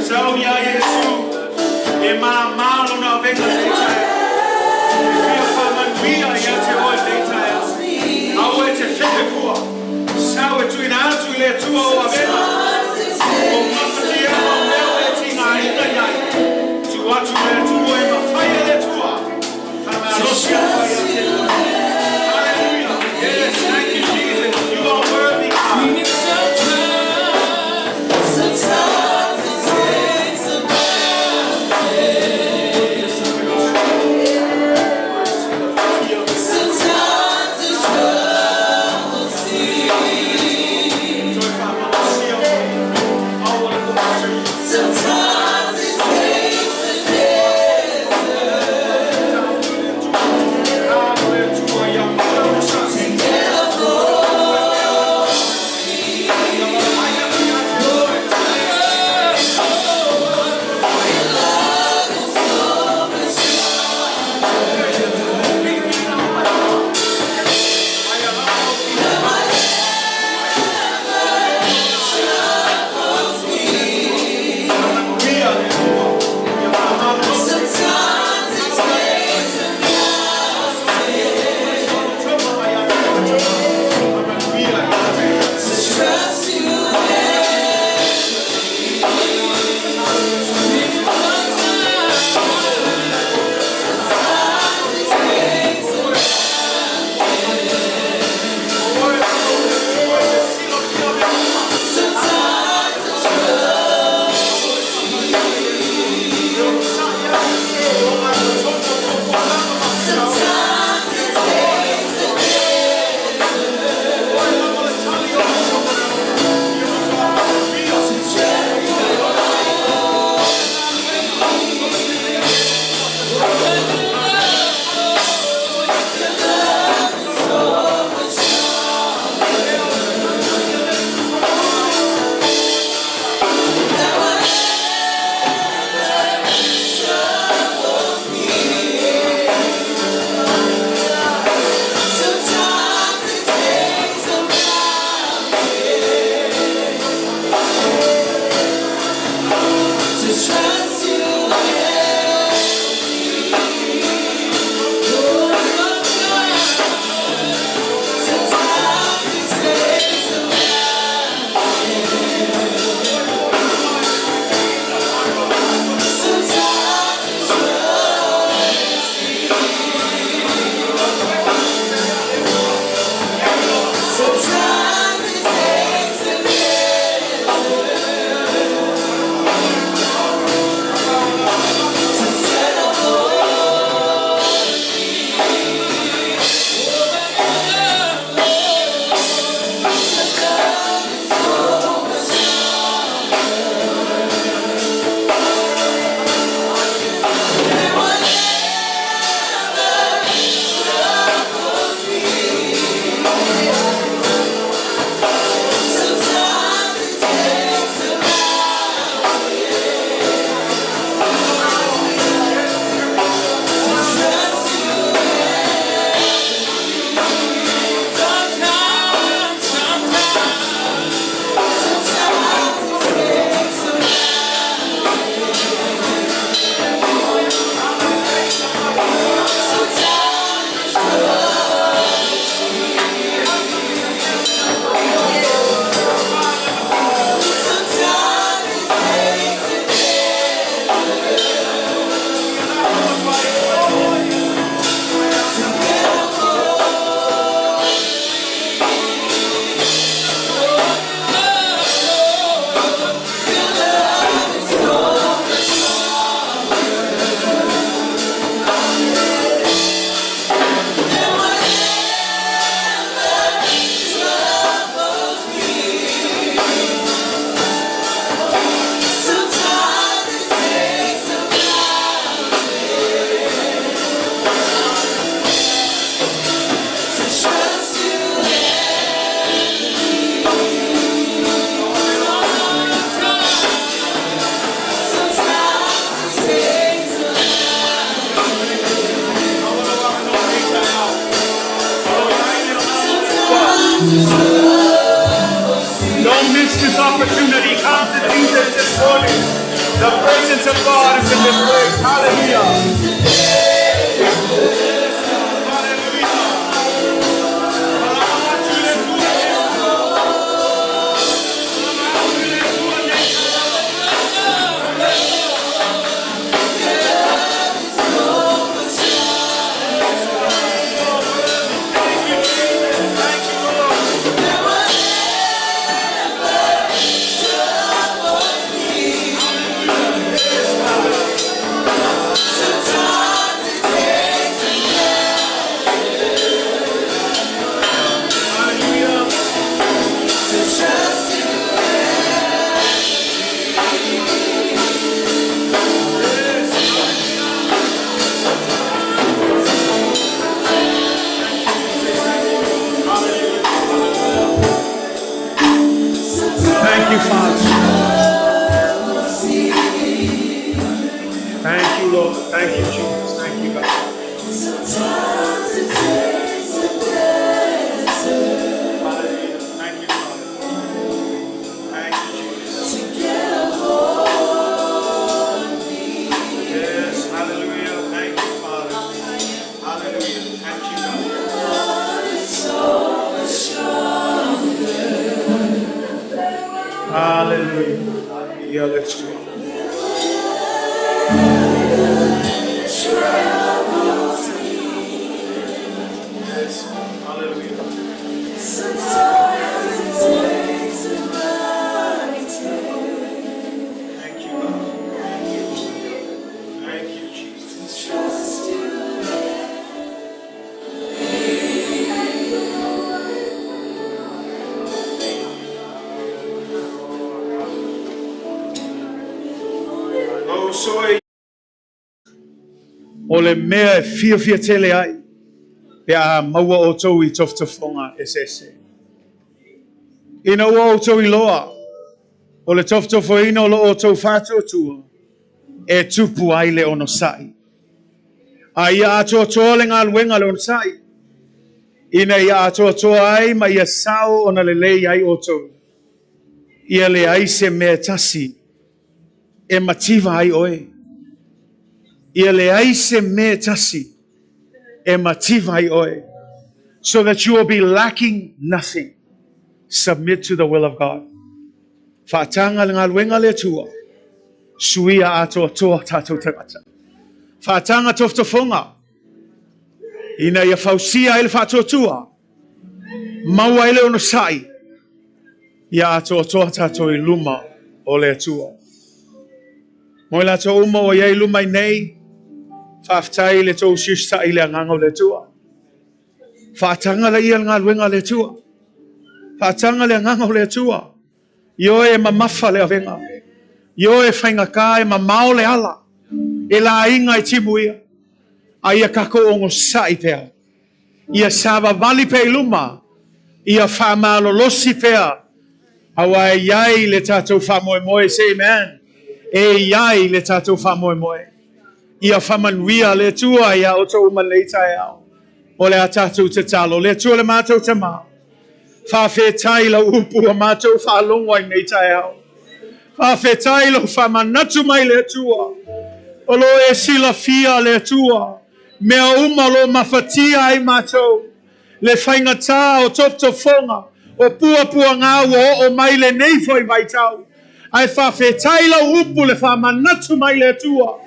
Sau ia Yesu, e mā malo na venga nei tae. E fia whamanuia ia te oe nei tae. Au e te whepe pua. Sau e tuina atu i le tua o avena. O mawhati e mau mea e ti ngā inga iai. Tu atu le tua e mawhai e le tua. Whamalosi a whai a te oe. Hallelujah. Yes, thank you, Jesus. You are worthy, God. Sometimes it takes a mountain. Sometimes a troubled sea. Sometimes it takes a desert Don't miss this opportunity. Come to Jesus this morning. The presence of God is in this place. Hallelujah. Thank you, Father. Thank you, Lord. Thank you, Jesus. Thank you, God. Hallelujah. Thank you, Father. Thank you, Jesus. Yes, hallelujah. Thank you, Father. Hallelujah. Thank you, God. Hallelujah. Yeah, let's go. Yes, hallelujah. Thank you, God. Thank you, Lord. Thank you, Jesus. Oh, so o le mea e fia tele ai, pe a maua o tau i tofotofoga eseese. Ina ua outou iloa, o le tofotofoina o lo outou faatuatua, e tupu ai le onosai. A ia atoatoa le galuega le onosai, ina ia atoatoa ai ma ia sao ona lelei ai outou. Ia leai se mea tasi e mativa ai oe. Ia leai se mea tasi e mativa ai oe. So that you will be lacking nothing. Submit to the will of God. Faataga le galuega le Atua. Suia atoatoa tatou tagata. Faataga tofotofoga. Ina ia fausia ai le faatuatua. Maua ai le onosai. Ia atoatoa tatou i luma o le Atua. Mo i latou uma o iai luma i nei, faafetai le tou siusitai le agaga o le Atua. Faataga le ia le galuega le Atua. Faataga le agaga o le Atua. Ioe e mamafa le avega. Ioe e faigata e mamao le ala. E laiga i timu ia. A ia kakou ogosai pea. Ia savavali pea i luma. Ia faamalolosi pea. Aua e iai le tatou faamoemoe. Say amen. E iai le tatou faamoemoe. Ia faamanuia le Atua ia outou uma nei taeao. O le a tatou tatalo. Le Atua le matou Tamā. Faafetai lau upu a matou faalogo ai nei taeao. Faafetai lau faamanatu mai le Atua. O lo e silafia le Atua. Mea uma lo mafatia ai matou. Le faigata o tofotofoga. O puapuaga ua oo mai lenei foi vaitau. Ae faafetai lau upu le faamanatu mai le Atua.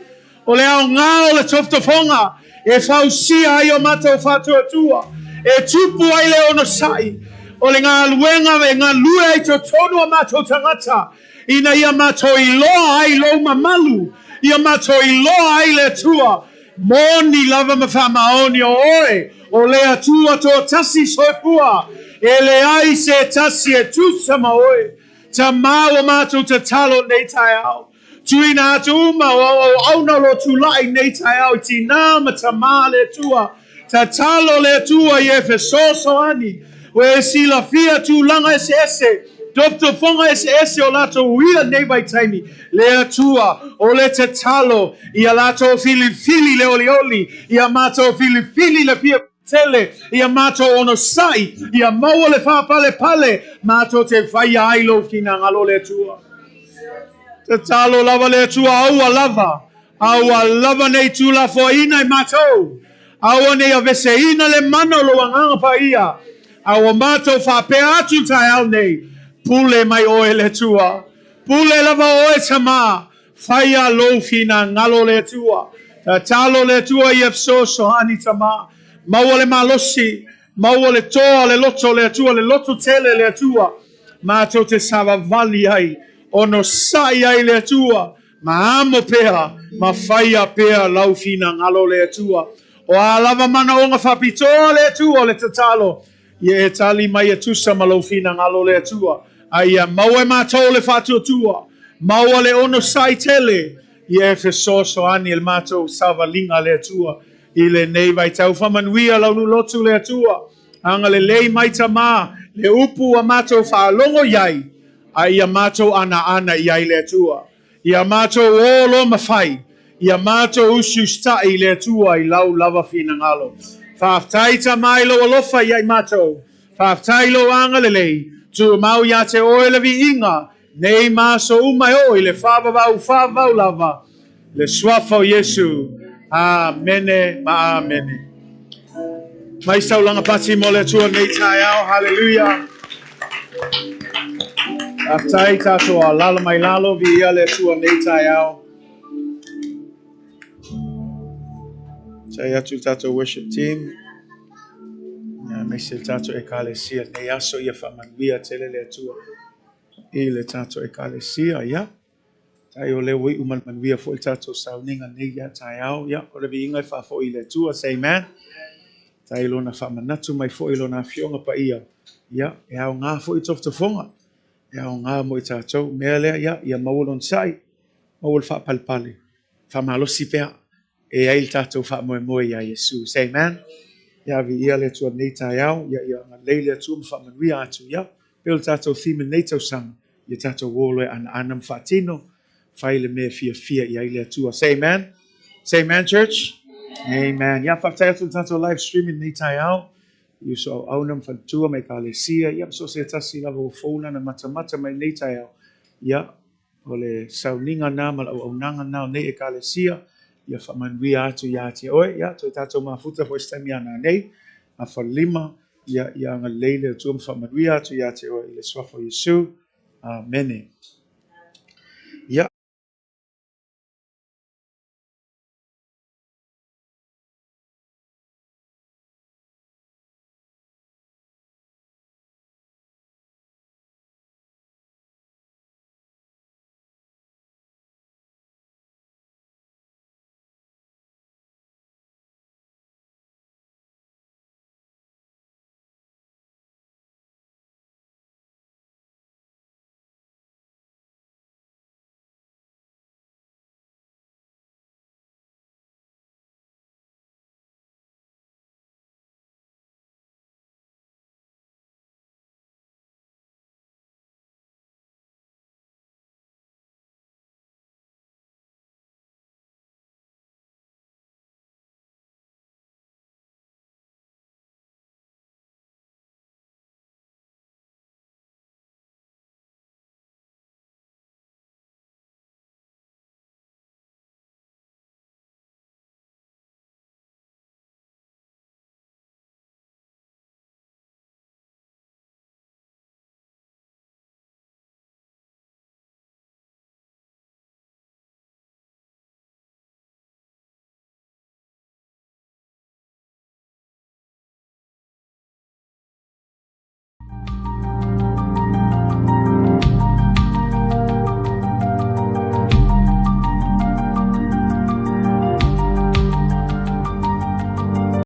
O le aoga o le tofotofoga. E fausia ai o matou faatuatua. E tupu ai le onosai. O le galuega e galue ai totonu o matou tagata. Ina ia matou iloa ai lou mamalu. Ia matou iloa ai le Atua. Moni lava ma faamaoni o oe. O le Atua toatasi soifua. E leai se tasi e tusa ma oe. Tamā ua matou tatalo nei taeao. Tuuina atu uma o auauna lo tulai nei taeao i tinā ma tamā le Atua. Tatalo le Atua i e fesoasoani. Ua e silafia tulaga eseese. Tofotofoga eseese o latou uia nei vaitaimi. Le Atua o le tatalo ia latou filifili le olioli. Ia matou filifili le fia. Tele, ia matou onosai, ia maua le faapalepale, matou te faia ai lou finagalo le Atua. Tatalo lava le Atua, aua lava, aua lava nei tuulafoaiina i matou, aua nei aveseina le mana o lou Agaga Paia, a ua matou faapea atu i le taeao nei, pule mai oe le Atua, pule lava oe Tama, faia lou finagalo le Atua. Tatalo le Atua ia fesoasoani Tama, maua le malosi, maua le toa le loto le Atua, le loto tele le Atua, matou te savavali ai, onosai ai le Atua, ma amo pea, ma faia pea lau finagalo le Atua. O a lava manaoga faapitoa le Atua o le tatalo, ia e tali mai e tusa ma lou finagalo le Atua. A ia maua e matou le faatuatua, maua le onosai tele, ia e fesoasoani i le matou savaliga le Atua. I lenei vaitau faamanuia lau nulotu le Atua, agalelei mai Tama, le upu ua matou faalogo i ai, a ia matou anaana i ai le Atua. Ia matou o loa ma fai, ia matou usiusitai i le Atua i lau lava finagalo. Faafetai Tama i lou alofa ia i matou, faafetai i lou agalelei, tumau ia te oe le viiga, nei ma aso uma e oo i le faavavau faavavau lava, le suafa o Iesu. Amene ma amene. Mai sau laga pati mo le Atua nei taeao. Haleluia. Faafetai tatou alala mai lalo, viia le Atua nei taeao. Tai atu le tatou worship team. Ia, aemaise le tatou ekalesia nei aso, ia faamanuia tele le Atua i le tatou ekalesia. Ia, tai o lea ua iu ma le manuia foi le tatou sauniga nei ia taeao. Ia, o le viiga e faafoi i le Atua. Say amen. Tai lona faamanatu mai foi i lona afioga paia. Ia, e aoga foi tofotofoga. E aoga mo i tatou. Mea lea, ia, ia maua lona sai, maua le faapalepale, faamalosi pea. E ai le tatou faamoemoe iā Iesu. Say amen. Ia, viia le Atua nei taeao. Ia, ia agalelei le Atua ma faamanuia atu. Ia, pei o le tatou theme i lenei tausaga, ia tatou o loa e anaana ma faatino, fai le mea e fiafia i ai le Atua. Say amen. Say amen, church. Amen. Ia, faafetai atu i le tatou live streaming lenei taeao. I uso auauna ma faletua ma ekalesia, ia, ma so o se tasi lava ua fou lana matamata mai lenei taeao. Ia, o le sauniga na ma le auaunaga na o nei ekalesia, ia faamanuia atu ia te oe. Ia, toe tatou mafuta foi se taimi a nanei, afa lima, ia, ia agalelei le Atua ma faamanuia atu ia te oe i le suafa o Iesu. Amene.